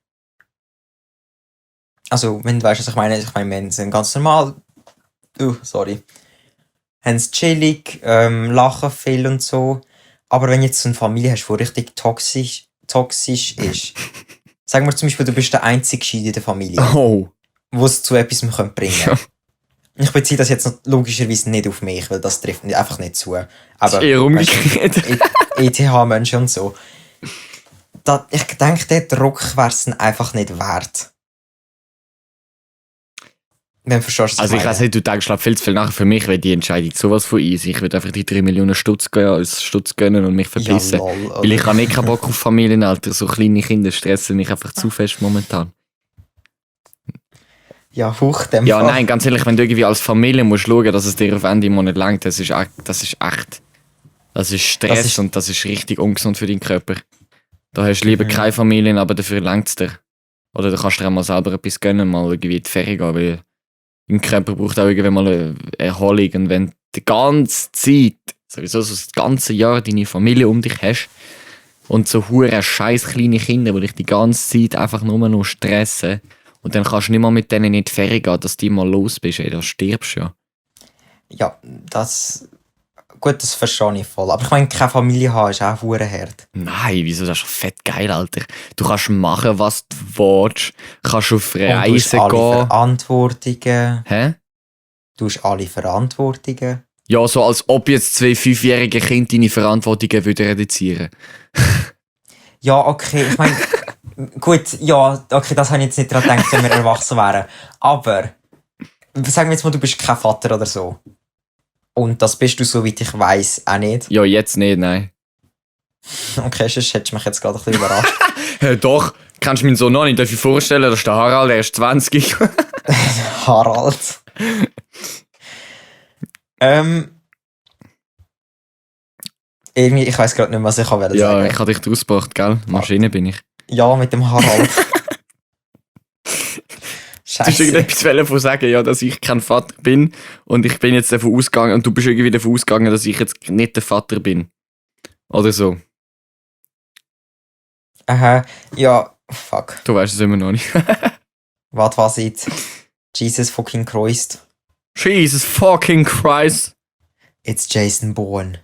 Also, wenn du weißt, was ich meine, wir sind ganz normal, haben es chillig, lachen viel und so. Aber wenn jetzt so eine Familie hast, die richtig toxisch ist, sagen wir zum Beispiel, du bist der einzige Gescheite in der Familie, wo es zu etwas bringen könnte. Ich beziehe das jetzt logischerweise nicht auf mich, weil das trifft einfach nicht zu. Aber das ist eher umgekehrt. ETH-Menschen und so. Ich denke, der Druck wäre es einfach nicht wert. Wenn du verstehst, also ich weiß nicht, du denkst viel zu viel nachher. Für mich wäre die Entscheidung sowas von easy. Ich würde einfach die 3 Millionen Stutz gönnen und mich verpissen. Ja, lol, weil ich habe nicht keinen Bock auf Familienalter. So kleine Kinder stressen mich einfach zu fest momentan. Ja, hoch dem Ja, Fall. nein, ganz ehrlich, wenn du irgendwie als Familie musst schauen, dass es dir auf Ende Monat langt, das ist Stress und das ist richtig ungesund für deinen Körper. Da hast du lieber keine Familie, aber dafür langt es dir. Oder du kannst dir auch mal selber etwas gönnen, mal irgendwie in die Ferien gehen, weil dein Körper braucht auch irgendwann mal eine Erholung. Und wenn du die ganze Zeit, sowieso so das ganze Jahr deine Familie um dich hast und so hure scheiß kleine Kinder, die dich die ganze Zeit einfach nur noch stressen, und dann kannst du nicht mal mit denen in die Ferien gehen, dass du mal los bist, ey, da stirbst du ja. Ja, das verstehe ich voll. Aber ich meine, keine Familie haben ist auch hure hart. Nein, wieso? Das ist doch fett geil, Alter. Du kannst machen, was du willst. Kannst auf Reisen und du hast alle gehen. Verantwortungen. Hä? Du hast alle Verantwortungen. Ja, so als ob jetzt 2 5-jährige Kinder deine Verantwortungen reduzieren. Ja, okay, ich meine, gut, ja, okay, das habe ich jetzt nicht daran gedacht, wenn wir erwachsen wären. Aber, sagen wir jetzt mal, du bist kein Vater oder so. Und das bist du, soweit ich weiss, auch nicht. Ja, jetzt nicht, nein. Okay, sonst hättest du mich jetzt gerade ein bisschen überrascht. Doch, kannst du meinen Sohn noch nicht? Darf ich vorstellen, das ist der Harald, er ist 20. Harald. Irgendwie, ich weiss gerade nicht, was ich sagen Ja, ich habe dich rausgebracht, gell? Maschine bin ich. Ja, mit dem Harald. Du hast irgendetwas davon sagen, ja, dass ich kein Vater bin und ich bin jetzt davon ausgegangen und du bist irgendwie davon ausgegangen, dass ich jetzt nicht der Vater bin. Oder so. Aha, ja, fuck. Du weißt es immer noch nicht. Was jetzt? Jesus fucking Christ. Jesus fucking Christ. It's Jason Bourne.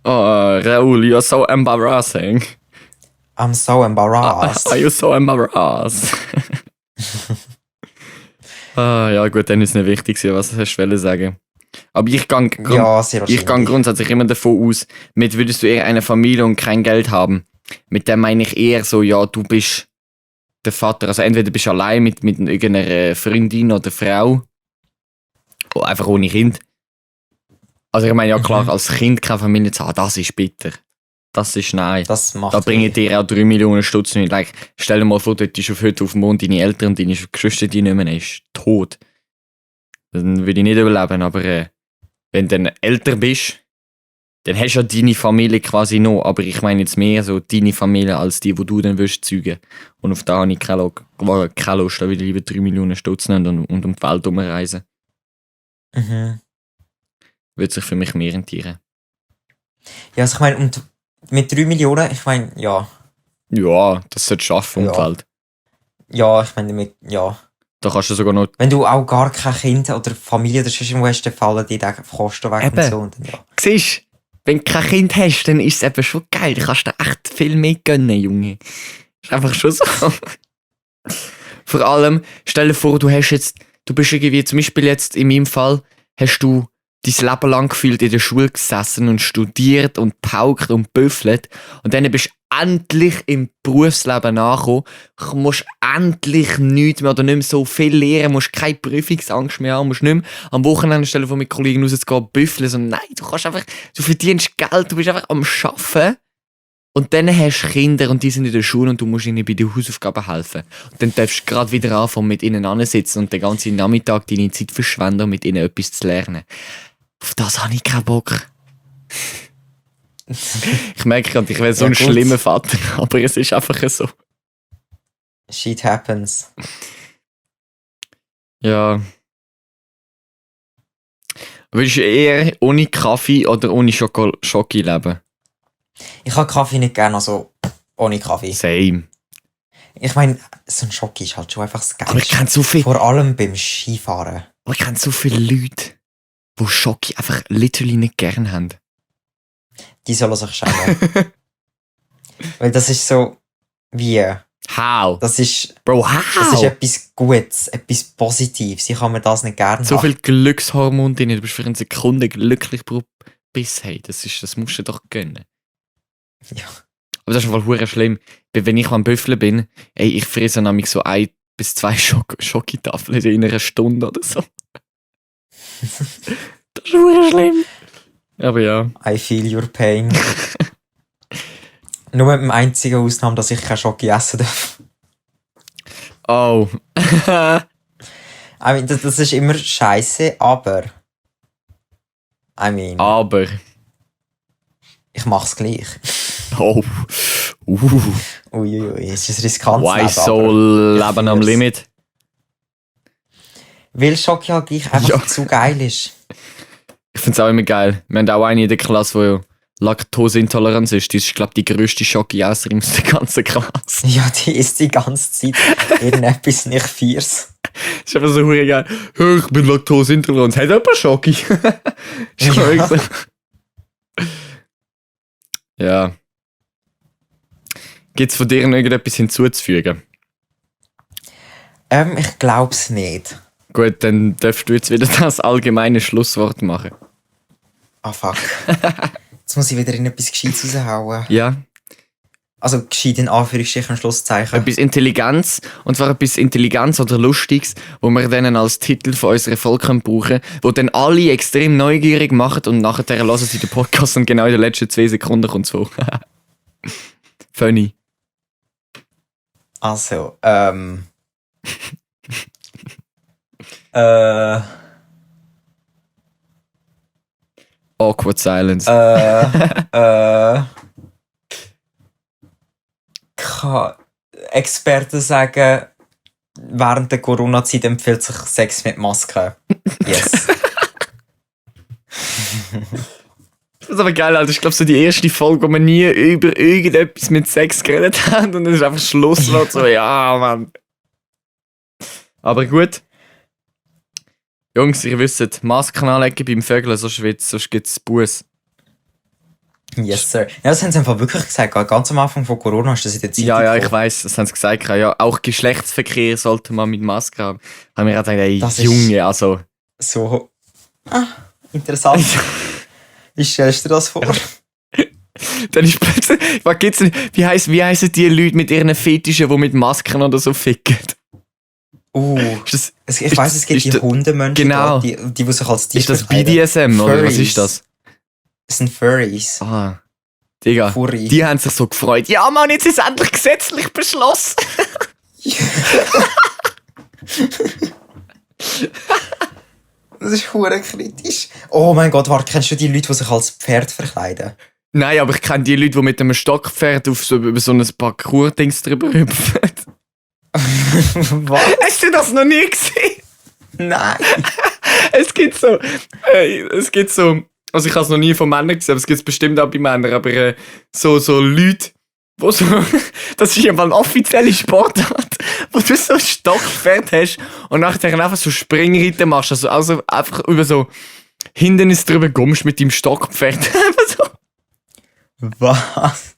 Oh, Raoul, you're so embarrassing. I'm so embarrassed. Are you so embarrassed? Ja gut, dann ist es nicht wichtig, was hast du sagen. Aber ich gehe grundsätzlich immer davon aus, mit würdest du eher eine Familie und kein Geld haben. Mit dem meine ich eher so, ja, du bist der Vater, also entweder bist du allein mit irgendeiner Freundin oder Frau, oder einfach ohne Kind. Also ich meine, ja klar, als Kind keine Familie zu haben, das ist bitter. Das ist nein. Das macht da bringen dir auch 3 Millionen Stutz nicht. Like, stell dir mal vor, dort ist auf heute auf dem Mond deine Eltern und deine Geschwister die nicht mehr, ist tot. Dann würde ich nicht überleben, aber wenn du dann älter bist, dann hast du ja deine Familie quasi noch, aber ich meine jetzt mehr so deine Familie als die du dann willst zeugen. Und auf da habe ich keine Lust, da würde ich lieber 3 Millionen Stutz nehmen und um die Welt herumreisen. Würde sich für mich mehr rentieren. Ja, also ich meine, und mit 3 Millionen, ich meine, ja. Ja, das sollte schaffen, Umfeld. Ja, ich meine, ja. Da kannst du sogar noch... Wenn du auch gar kein Kind oder Familie oder sonst irgendwo hast, dann fallen die Kosten weg. Eben. Und so. Und dann, ja. Siehst wenn du kein Kind hast, dann ist es eben schon geil. Du kannst dir echt viel mehr gönnen, Junge. Ist einfach schon so. Vor allem, stell dir vor, du bist irgendwie, zum Beispiel jetzt in meinem Fall, hast du dein Leben lang gefühlt in der Schule gesessen und studiert und paukt und büffelt und dann bist du endlich im Berufsleben angekommen, musst endlich nichts mehr oder nicht mehr so viel lernen, musst keine Prüfungsangst mehr haben, musst nicht mehr am Wochenende stellen von mit Kollegen rauszugehen, büffeln, sondern nein, du verdienst Geld, du bist einfach am Arbeiten und dann hast du Kinder und die sind in der Schule und du musst ihnen bei den Hausaufgaben helfen. Und dann darfst du gerade wieder anfangen, mit ihnen ansitzen und den ganzen Nachmittag deine Zeit verschwenden, um mit ihnen etwas zu lernen. Auf das habe ich keinen Bock. Ich merke gerade, ich wäre so ein schlimmer Vater, aber es ist einfach so. Shit happens. Ja. Willst du eher ohne Kaffee oder ohne Schoki leben? Ich habe Kaffee nicht gerne, also ohne Kaffee. Same. Ich meine, so ein Schoki ist halt schon einfach das Geilste. Aber ich kenne so viel. Vor allem beim Skifahren. Aber ich kenne so viele Leute, die Schoki einfach literally nicht gern haben. Die sollen sich schämen. Weil das ist so wie... How? Das ist... Bro, how? Das ist etwas Gutes, etwas Positives. Ich kann mir das nicht gerne so haben. viel Glückshormon drin, du bist für eine Sekunde glücklich bis hey, das musst du dir doch gönnen. Ja. Aber das ist einfach verdammt schlimm. Wenn ich am Büffeln bin, ey, ich fresse nämlich so 1 bis 2 Schokotafeln in einer Stunde oder so. Das ist verdammt schlimm. Aber ja. I feel your pain. Nur mit dem einzigen Ausnahme, dass ich kein Schoki essen darf. Oh. I mean, das ist immer scheiße, aber... Aber. Ich mach's gleich. Oh. Uiuiui, es ist riskant. Why so Leben am Limit? Weil Schoki halt gleich einfach zu geil ist. Ich find's auch immer geil. Wir haben auch eine in der Klasse, die Laktoseintoleranz ist. Die ist, glaube ich, die grösste Schoki-Esserin aus der ganzen Klasse. Ja, die isst die ganze Zeit irgendetwas nicht Fierce. Das ist einfach so verdammt geil. Hey, ich bin Laktoseintolerant. Hat jemand Schoki? Ist ja. So. Ja. Gibt's von dir noch irgendetwas hinzuzufügen? Ich glaub's nicht. Gut, dann darfst du jetzt wieder das allgemeine Schlusswort machen. Ah, fuck. Jetzt muss ich wieder in etwas Gescheites raushauen. Ja. Also gescheit in Anführungsstrichen und Schlusszeichen. Etwas Intelligenz, und zwar etwas Intelligenz oder Lustiges, wo wir dann als Titel von unserer Folge brauchen können, wo dann alle extrem neugierig machen und nachher hören sie den Podcast und genau in den letzten 2 Sekunden kommt es vor. Funny. Also, Awkward silence. Kann Experten sagen, während der Corona-Zeit empfiehlt sich Sex mit Maske. Yes. Das ist aber geil, Alter. Ich glaube, so die erste Folge, wo wir nie über irgendetwas mit Sex geredet haben und dann ist einfach Schlusswort so, ja, Mann. Aber gut. Jungs, ihr wisst, Masken anlegen beim Vögeln, sonst gibt es Buß. Yes, sir. Ja, das haben sie einfach wirklich gesagt. Ganz am Anfang von Corona hast du das in der Zeit Ja, ich weiss, das haben sie gesagt. Ja, auch Geschlechtsverkehr sollte man mit Maske haben. Haben wir gerade gesagt, ey, das Junge, also... So... interessant. Wie stellst du dir das vor? Dann ist plötzlich... Was gibt's denn? Wie heissen die Leute mit ihren Fetischen, die mit Masken oder so ficken? Ich weiss, es gibt die Hundemenschen, genau. die sich als Tier ist das BDSM oder was ist das? Das sind Furries. Ah, Digga, Furry. Die haben sich so gefreut. Ja, Mann, jetzt ist es endlich gesetzlich beschlossen. Das ist hure kritisch. Oh mein Gott, warte, kennst du die Leute, die sich als Pferd verkleiden? Nein, aber ich kenne die Leute, die mit einem Stockpferd über so ein Parcours-Dings drüber hüpfen. Was? Hast du das noch nie gesehen? Nein. Es gibt so, also ich habe es noch nie von Männern gesehen, aber es gibt es bestimmt auch bei Männern, aber so Leute, wo so, das ist einfach eine offizielle Sportart, wo du so ein Stockpferd hast und nachher einfach so Springreiten machst, also einfach über so Hindernis drüber kommst mit deinem Stockpferd. Einfach so. Was?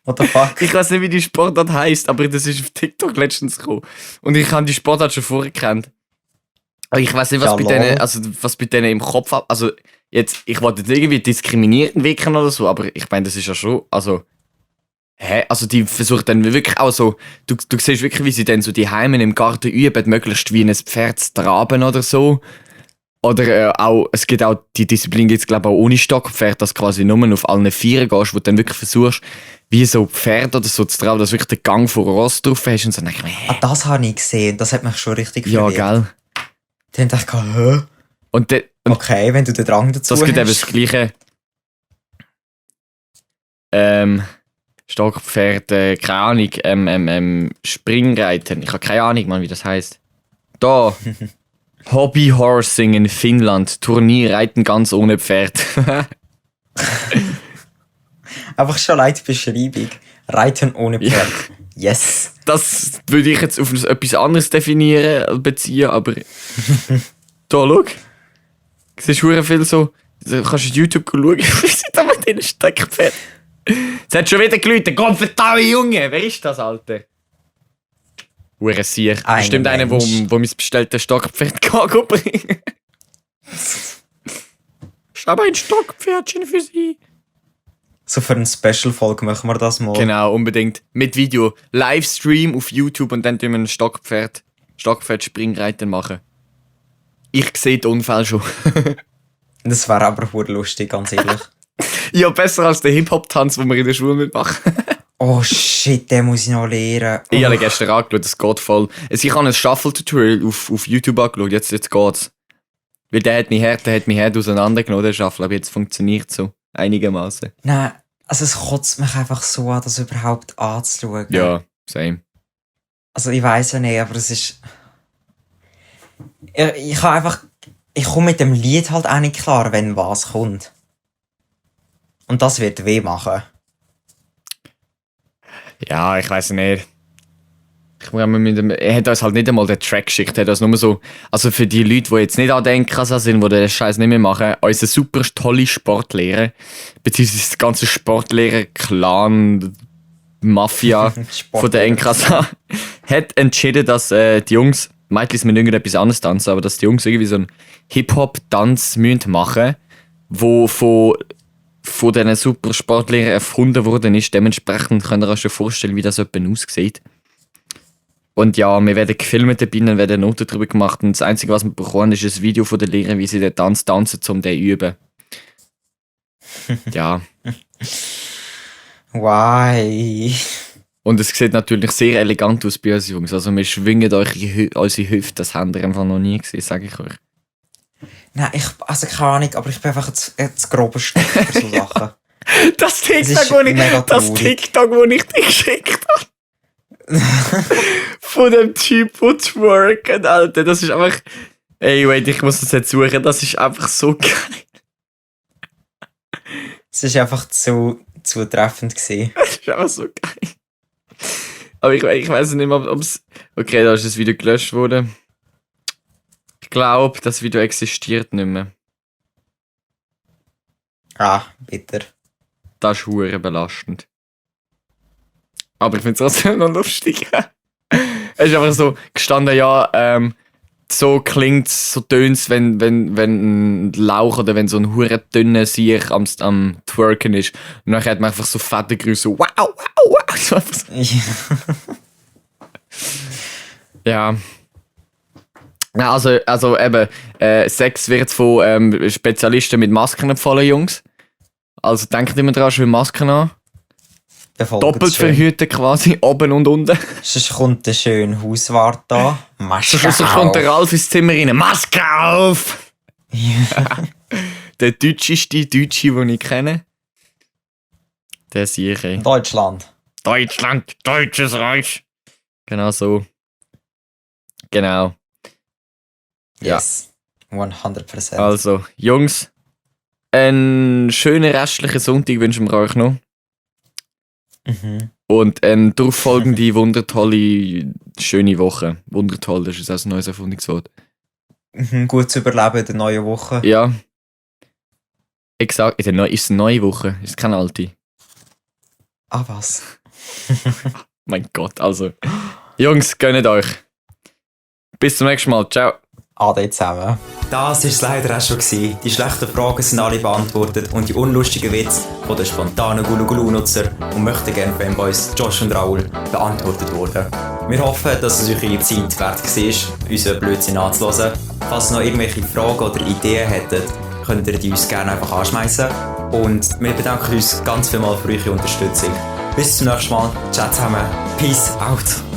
What the fuck? Ich weiß nicht, wie die Sportart heisst, aber das ist auf TikTok letztens gekommen. Und ich habe die Sportart schon vorher gekannt. Aber ich weiß nicht, was was bei denen im Kopf ab. Also, jetzt, ich wollte nicht irgendwie diskriminierend wirken oder so, aber ich meine, das ist ja schon. Also, also die versuchen dann wirklich auch so. Du siehst wirklich, wie sie dann so die Heimen im Garten üben, möglichst wie ein Pferd zu traben oder so. Oder auch, es gibt auch die Disziplin, gibt es glaube ich auch ohne Stockpferd, dass quasi nur auf allen Vieren gehst, wo du dann wirklich versuchst, wie so Pferd oder so zu traben, dass du wirklich den Gang von Ross drauf hast und so. Dann das habe ich gesehen, das hat mich schon richtig verwirrt. Ja, gell? Dann dachte ich, hä? Und okay, wenn du den Drang dazu hast. Das gibt eben das gleiche. Stockpferd, keine Ahnung, Springreiten. Ich habe keine Ahnung, Mann, wie das heisst. Da. Hobbyhorsing in Finnland. Turnierreiten ganz ohne Pferd. Einfach schon leid die Beschreibung. Reiten ohne Pferd. Ja. Yes. Das würde ich jetzt auf etwas anderes definieren, beziehen, aber. Da, schau. Siehst du viel so. Du kannst auf YouTube schauen, wie sie da mit den Steckpferd. Es hat schon wieder geläutet. Gott verdamme, Junge! Wer ist das, Alter? Sier. Bestimmt einer, wo mein bestelltes Stockpferd bringen. Ist aber ein Stockpferdchen für sie. So für eine Special-Folge machen wir das mal. Genau, unbedingt. Mit Video. Livestream auf YouTube und dann tun wir ein Stockpferd-Springreiten machen. Ich sehe den Unfall schon. Das wäre aber lustig, ganz ehrlich. Ja, besser als der Hip-Hop-Tanz, den wir in der Schule mitmachen. Oh shit, den muss ich noch lernen. Oh. Ich habe gestern angeschaut, das geht voll. Also ich habe ein Shuffle-Tutorial auf YouTube angeschaut, jetzt geht's. Weil der hat mich hart auseinandergenommen, der Shuffle, aber jetzt funktioniert es so einigermaßen. Nein, also es kotzt mich einfach so an, das überhaupt anzuschauen. Ja, same. Also ich weiss ja nicht, aber es ist... Ich komme mit dem Lied halt auch nicht klar, wenn was kommt. Und das wird weh machen. Ja, ich weiss nicht. Er hat uns halt nicht einmal den Track geschickt. Er hat uns nur so, also für die Leute, die jetzt nicht an den Kasse sind, die den Scheiß nicht mehr machen, unser super tolle Sportlehrer, beziehungsweise das ganze Sportlehrer-Clan, Mafia von der NKSA, hat entschieden, dass die Jungs, meistens mit irgendetwas anderes tanzen, aber dass die Jungs irgendwie so einen Hip-Hop-Tanz machen müssen, wo von diesen super Sportlehrern erfunden worden ist. Dementsprechend könnt ihr euch schon vorstellen, wie das jemand aussieht. Und ja, wir werden gefilmt dabei und werden Noten darüber gemacht. Und das Einzige, was wir bekommen, ist ein Video von den Lehrern, wie sie den Tanz tanzen, um den zu üben. Ja. Why? Und es sieht natürlich sehr elegant aus bei uns Jungs. Also wir schwingen euch unsere Hüfte, das habt ihr einfach noch nie gesehen, sage ich euch. Nein, keine Ahnung, aber ich bin einfach zu grober Stück für so Sachen. Das TikTok, wo ich dich geschickt habe. Von dem Typ, der twerken, Alter. Das ist einfach... Ey, wait, ich muss das jetzt suchen. Das ist einfach so geil. Es ist einfach zutreffend gewesen. Das ist einfach so geil. Aber ich weiß nicht mehr, ob es... Okay, da ist das Video gelöscht worden. Ich glaube, das Video existiert nicht mehr. Ah, bitter. Das ist hure belastend. Aber ich finde es trotzdem noch lustig. Es ist einfach so gestanden, ja, so klingt es, so tönt es, wenn ein Lauch oder wenn so ein hure dünner Sieg am Twerken ist. Und dann hat man einfach so fette Grüße, so wow, wow, wow. So ja. Also eben, Sex wird von Spezialisten mit Masken empfohlen, Jungs. Also denkt immer dran, schön Masken an. Doppelt verhüten quasi, oben und unten. Sonst kommt der schöne Hauswart da. Maske auf. Sonst kommt der Ralf ins Zimmer rein. Maske auf! Ja. Der deutscheste Deutsche, den ich kenne. Der sehe ich. Deutschland, Deutsches Reich. Genau so. Genau. Yes. Ja. 100%. Also, Jungs, einen schönen restlichen Sonntag wünschen wir euch noch. Mhm. Und eine darauffolgende, wundertolle, schöne Woche. Wundertoll, das ist auch ein neues Erfundungswort. Mhm, gut zu überleben in der neuen Woche. Ja. Exakt, ist es eine neue Woche? Ist es keine alte? Ah, was? Mein Gott, also. Jungs, gönnt euch. Bis zum nächsten Mal. Ciao. Ade zusammen. Das war es leider auch schon gewesen. Die schlechten Fragen sind alle beantwortet und die unlustigen Witze von den spontanen Gulu-Gulu-Nutzer und möchten gerne Fanboys Josh und Raoul beantwortet wurden. Wir hoffen, dass es euch eure Zeit wert war, unseren Blödsinn anzuhören. Falls ihr noch irgendwelche Fragen oder Ideen hättet, könnt ihr die uns gerne einfach anschmeißen. Und wir bedanken uns ganz vielmals für eure Unterstützung. Bis zum nächsten Mal. Ciao zusammen. Peace out.